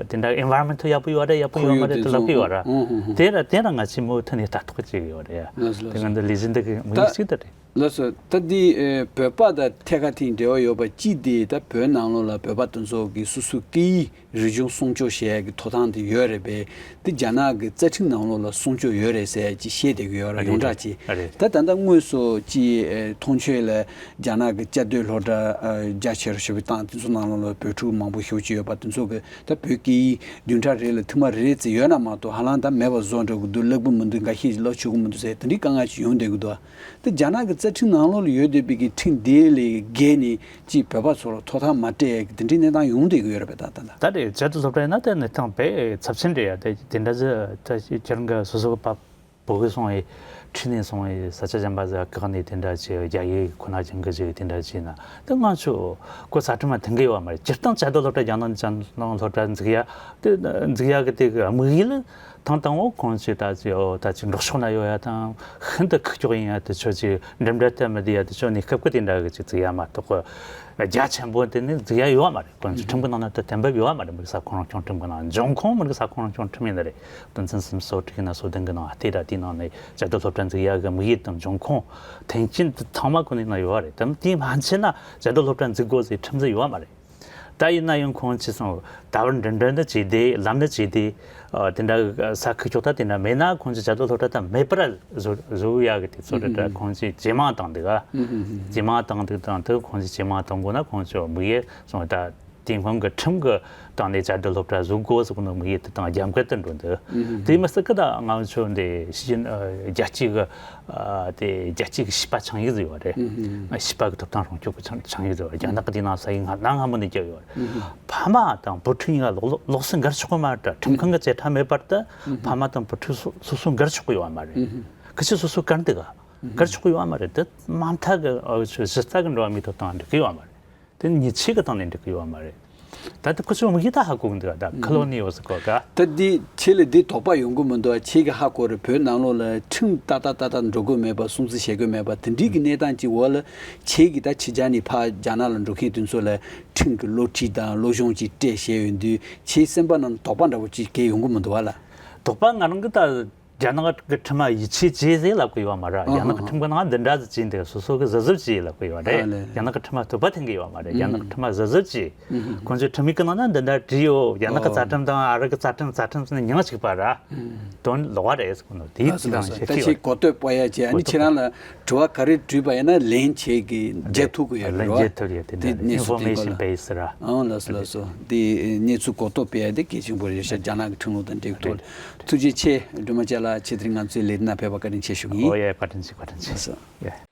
དེ་འདྲ་ཨེན་ཝའི་རོན་མེན་ཊི་ཡག་པོ་ཡོད་རེད་ཡག་པོ་ཡོད་མ་རེད་དེ་ལབ་ཀྱི་ཡོད་ར། དེ་ར་དེ་ར་ང་ཚོས་མུ་མཐུད་ནས་ལྟ་རྟོག་བྱེད་ཀྱི་ཡོད་རེད་ཡ། ལགས་སོ་དེ་ང་ཚོ་ལས་གཞི་འདི་གི་དམིགས་ཡུལ་གཅིག་དེ་རེད། ལགས་སོ། ད་འདི་ཨེ་བོད་པ་དང་ཐད་ཀ་དེའི་འབྲེལ་བ་ཡོད་པ་གཅིག་དེ་ད་བོད་ནང་ལོགས་ལ་བོད་པ་དེ་ཚོ་གི་སོ་སོའི་སྐད་ཡིག་རིག་གཞུང་སྲུང་སྐྱོབ་བྱེད་ཡག་གི་ཐོབ་ཐང་དེ་ཡོད་རེད་པས། དེ་རྒྱ་ནག་གི་རྩ་ཁྲིམས་ནང་ལོགས་ལ་སྲུང་སྐྱོབ་ཡོད་རེད་ཟེར་ཡག་ཅིག་བཤད་བསྡད་ཀྱི་ཡོད་རེད་ཡོངས་གྲགས་ཅིག་ཨ་རེད། ད་ད་ལྟ་དངོས་སུ་ཅིག་ཨེ་མཐོང་ཆོས་ལ་རྒྱ་ནག་གི་བཅའ་སྡོད་སློབ་གྲྭ་ཨ་རྒྱ་ཆེར་ཞུ་བའི་སྟངས་དེ་ཚོ་ནང་ལོགས་ལ་བོད་ཕྲུག་མང་པོ་ཞེ་པོ་ཅིག་ཡོད་པ་དེ་ཚོ་གི་ད་བོད་སྐད་ཡིག་བདུན་ཕྲག་རེ་ལ་ཐེངས་མ་རེ་རེ་ཙམ་ཡོད་ན་མ་གཏོགས་ཧ་ལམ་ད་མེད་པ་བཟོ་འགྲོ་གི་འདུག་བསླབ་གི་མི་འདུག་འགའ་ཤས་ཀྱིས་བསླབ་ཆོག་གི་མི་འདུག་ཟེར་དེ་འདྲའི་དཀའ་ངལ་ཅིག་ཡོང་བསྡད་ཀྱི་འདུག་དེ་རྒྱ་ནག་གི་རྩ་ཁྲིམས་ནང་ལོགས་ལ་ཡོད་བསྡད་པའི་གི་ཁྲིམས་དེ་ལས་བརྒལ་ནས་ཅིག་བོད་པ་ཚོར་ཐོབ་ཐང་མ་སྤྲད་ཡག་གི་དེ་འདྲའི་གནས་སྟངས་ཡོང་བསྡད་ཀྱི་ཡོད་རེད་པས། ད་ད་ད། ད་རེད། བཅའ་སྡོད་སློབ་གྲྭ་ཡིན་ན་དེ་གནས་སྟངས་དཔེ་ཚབས་ཆེན་རེད་ཡ། དེ་དེ་འདྲ་ཅིག་ད་ཁྱེད་རང་གི་སོ་སོ་གི་བབ་བོད་གི་སོང་བའི་ཁྲིད་ནས་སོང་བའི་ས་ཆ་གཞན་པ་ཟིག་བཀག་ནས་དེ་འདྲ་ཅིག་རྒྱ་ཡིག་ཁོ་ན་སྦྱང་གི་ཅིག་དེ་འདྲ་ཅིག་ན་དེ་ང་ཚོ་ཁོ་རྩ་ཁྲིམས་ལ་མཐུན་གི་ཡོད་མ་རེད། སྤྱིར་བཏང་བཅའ་སྡོད་སློབ་གྲྭ་རྒྱ་ནང་རྒྱ་ནང་སློབ་གྲྭ་འཛུགས་ཡ་དེ་འཛུགས་ཡ་གི་དེ་གི་དམིགས་ཡུལ་ཐང་དང་པོ་ཁོང་ཚོས་ད་ཅི་ཨོ་ད་ཅི་འབྲོག་ཕྱོགས་ན་ཡོད་ཡ་དང་ཤིན་ཏུ་ཁུག་ཀྱོག་ཡིན་ཡ་དེ་ཚོ་ཅིག་འགྲིམ་འགྲུལ་སྟབས་མི་བདེ་ཡ་དེ་ཚོ་གནས་སྐབས་ཀྱི་དེ་འདྲ་གི་ཅིག་བཙུགས་ཡ་མ་གཏོགས་རྒྱ་ཆེན་པོ་དེ་ནི་བཙུགས་ཡ་ཡོད་མ་རེད། ཁོང་ཚོའི་ཁྲིམས་ཀྱི་ནང་ན་དེ་གཏན་འབེབས་ཡོད་མ་རེད། མི་རིགས་ས་ཁོངས་རང་སྐྱོང་ཁྲིམས་ཀྱི་ནང་འབྱུང་ཁུངས་མི་རིགས་ས་ཁོངས་རང་སྐྱོང་ཁྲིམས་ཡིན་ནི་རེད། དོན་ཚན་སུམ་ཅུ་སོ་དྲུག་ཡིན་ན་སོ་བདུན་གི་ནང་ཨ་དེ་ར་དེའི་ནང་ནས་བཅའ་སྡོད་སློབ་གྲྭ་འཛུགས་ཡ་གི་དམིགས་ཡུལ་དང་འབྱུང་ཁུངས་མཐུན་རྐྱེན་དེ་ཚང་མ་ཁོ་ནའི་ནང་ཡོད་རེད། དེ་དེ་མ་ཕྱིན་ན་བཅའ་སྡོད་སློབ་གྲྭ་འཛུགས་དགོས་ཟེར་ཁྲིམས་ཟིག་ཡོད་མ་རེད། ད་ཡིན་ན་ཡང་ཁོང་ཚོས་སོང་ད་བར་འགྲིམ་འགྲུལ་འདི་བྱས་ཏེ་ལམ་འདི་བྱས་ཏེ་ཨ་དེ་འདྲ་ས་ཁུག་ཀྱོག་ད་དེ་འདྲ་མེད་ན་ཁོང་ཚོས་བཅའ་སྡོད་སློབ་གྲྭ་ད་མེད་པར་བཟོ་བཟོ་ཡག་གི་དེ་ཚོ་རེད་དྲ། ཁོང་ཚོས་ཇེ་མང་བཏང་འདུག་ག་ཇེ་མང་བཏང་འདུག་དང་དེ་ཁོང་ཚོས་ཇེ་མང་གཏོང་དགོས་ན་ཁོང་ཚོ་དམིགས་ཡུལ་སོང་ད། དེ་སྔོན་གྱི་ཁྲིམས་ཀྱི་སྟེང་ནས་བཅའ་སྡོད་སློབ་གྲྭ་བཟོ་དགོས་ཟེར་གོ་ནོ་དམིགས་ཡུལ་དེ་དང་རྒྱབ་འགལ་དུ་འགྲོ་འདུག་དེ་མི་སྲིད་ཀི་ད་ང་ཚོ་འདི་ཕྱི་རྒྱལ་སྤྱི་གི་དེ་རྒྱལ་སྤྱི་གི་བྱིས་པ་ཆིངས་ཡིག་ཟིག་ཡོད་རེད། བྱིས་པ་གི་ཐོབ་ཐང་སྲུང་སྐྱོབ་ཀྱི་ཆིངས་ཡིག་ཟིག་ཡོད་རེད། རྒྱ་ནག་གི་དེ་ནང་ས་ཡིག་སྔ་ན་སྔ་མོ་ནས་བརྒྱབ་ཡོད་རེད། ཕ་མ་དང་བུ་ཕྲུག་གཉིས་ཀ་ལོགས་ལོགས་སུ་འགལ་ཆོག་གི་མ་རེད། ཁྲིམས་ཁང་གི་བཅད་ཁྲ་མེད་པར་དུ་ཕ་མ་དང་བུ་ཕྲུག་སོ་སོ་སོ་འགལ་ཆོག་གི་ཡོད་མ་རེད། ཁི་ཆོ་སོ་སོ་གར་འདུག་ག་གར་ཆོག་གི་ཡོད་མ་རེད། དེ་མ་མཐའ་གི་ཨ་ཆོ་གཞི་རྩ་གི་འགྲོ་བ་མིའི་ཐོབ་ཐང་འགྲིག་གི་ཡོད་མ་རེད། དེ་ཉེས་ཆད་གི་སྟེང་ནས་འགྲིག་གི་ཡོད་མ་རེད། ད་ལྟ་ཁོ་ཚོ་མི་གི་ད་ཧ་གོ་གི་འདུག་ད་ཁ་ལོ་ནི་ཡོད་ཟེར་གོ་ག་ད་འདི་ཁྱེད་ལ་འདི་དོགས་པ་ཡོང་གི་མི་འདུག་ཁྱེད་ཀྱི་ཧ་གོ་རེད། བོད་ནང་ལོགས་ལ་ཁྲིམས་ཏག་ཏག་ཏག་ཏག་འགྲོ་གི་མེད་པ། སྲུང་བརྩི་བྱེད་གི་མེད་པ། དེ་འདྲའི་གི་གནས་སྟངས་ཀྱི་འོག་ལ་ཁྱེད་ཀྱི་ད་ཕྱི་རྒྱལ་ནས་ཕར་རྒྱ་ནག་ལ་འགྲོ་མཁན་དེ་ཚོ་ལ་ཁྲིམས་ཀྱི་བློ་ཁྲིད་དང་བློ་སྦྱོང་ཅིག་སྤྲད་བྱས་ཡོང་དུས་ཁྱེད་སེམས་པ་ནང་དོགས་པ་འདྲ་བོ་ཅིག་གས་ཡོང་གི་མི་འདུག་བ་ལ། དོགས་པ་ང་རང་གི་ད་རྒྱ་ནག་གི་ཁྲིམས་ལ་ཡིད་ཆེས་བྱེད་ཟེར་ལབ་གི་ཡོད་མ་རེད། རྒྱ་ནག་གི་ཁྲིམས་གི་ནང་འདི་འདྲ་ཟིག་བྱས་འདུག་སོ་སོ་གི་གཟབ་གཟབ་བྱེད་ལབ་གི་ཡོད་རེད། ཨ་ལེ། རྒྱ་ནག་གི་ཁྲིམས་ལ་དོགས་པ་འཐེན་གི་ཡོད་མ་རེད། རྒྱ་ནག་གི་ཁྲིམས་ལ་གཟབ་གཟབ་བྱེད། ཁོང་ཚོའི་ཁྲིམས་ཡིག་གི་ནང་ན་འདི་འདྲ་བྲིས་ཡོད། རྒྱ་ནག་གི་རྩ་ཁྲིམས་དང་ཨ་རི་གི་རྩ་ཁྲིམས་རྩ་ཁྲིམས་ཟེར་ནས་མྱིང་གཅིག་པ་ར། དོན་ལོག་པ་རེད་ཟེར་གོ་ནོ་དེའི་ལགས་སོ་ལགས་སོ། ད་ཁྱེད་གོ་ཐོས་པ་ཡ་ཅེ་ཨ་ནི་ཁྱེད་རང་ལ་དྲི་བ་ག་རེ་དྲིས་པ་ཡིན་ན་ལན་བྱེད་ཀྱི་རྒྱལ་ཐུག་གི་ཡོད་རེད་བ། ལན་རྒྱལ་ཐུག་ཡོད་དེ་འདྲ་རེད། གནས་ཚུལ་དེ་Information་ག་ལ་based ར། ཨང་ལགས་སོ་ལགས་སོ། དེ་གནས་ཚུལ་གོ་ཐོས་སྤེལ་ཡ་དེ་གལ་ཆེན་པོ་རེད་ཤག་རྒྱ་ནག་གི་ཁྲིམས་ལུགས་དང་འབྲེལ་ཐོག་ལ། ཐུགས་རྗེ་ཆེ་སྒྲོལ་མ་ཅན་ལགས། ཆེད་དུ་ང་ཚོའི་ལས་དོན་ཕེབས་པ་བཀའ་དྲིན་ཆེ་ཞུ་གི་ཡིན། ཨོ་ཡ་བཀའ་དྲིན་ཆེ། བཀའ་དྲིན་ཆེ། ལགས་སོ། ཡ།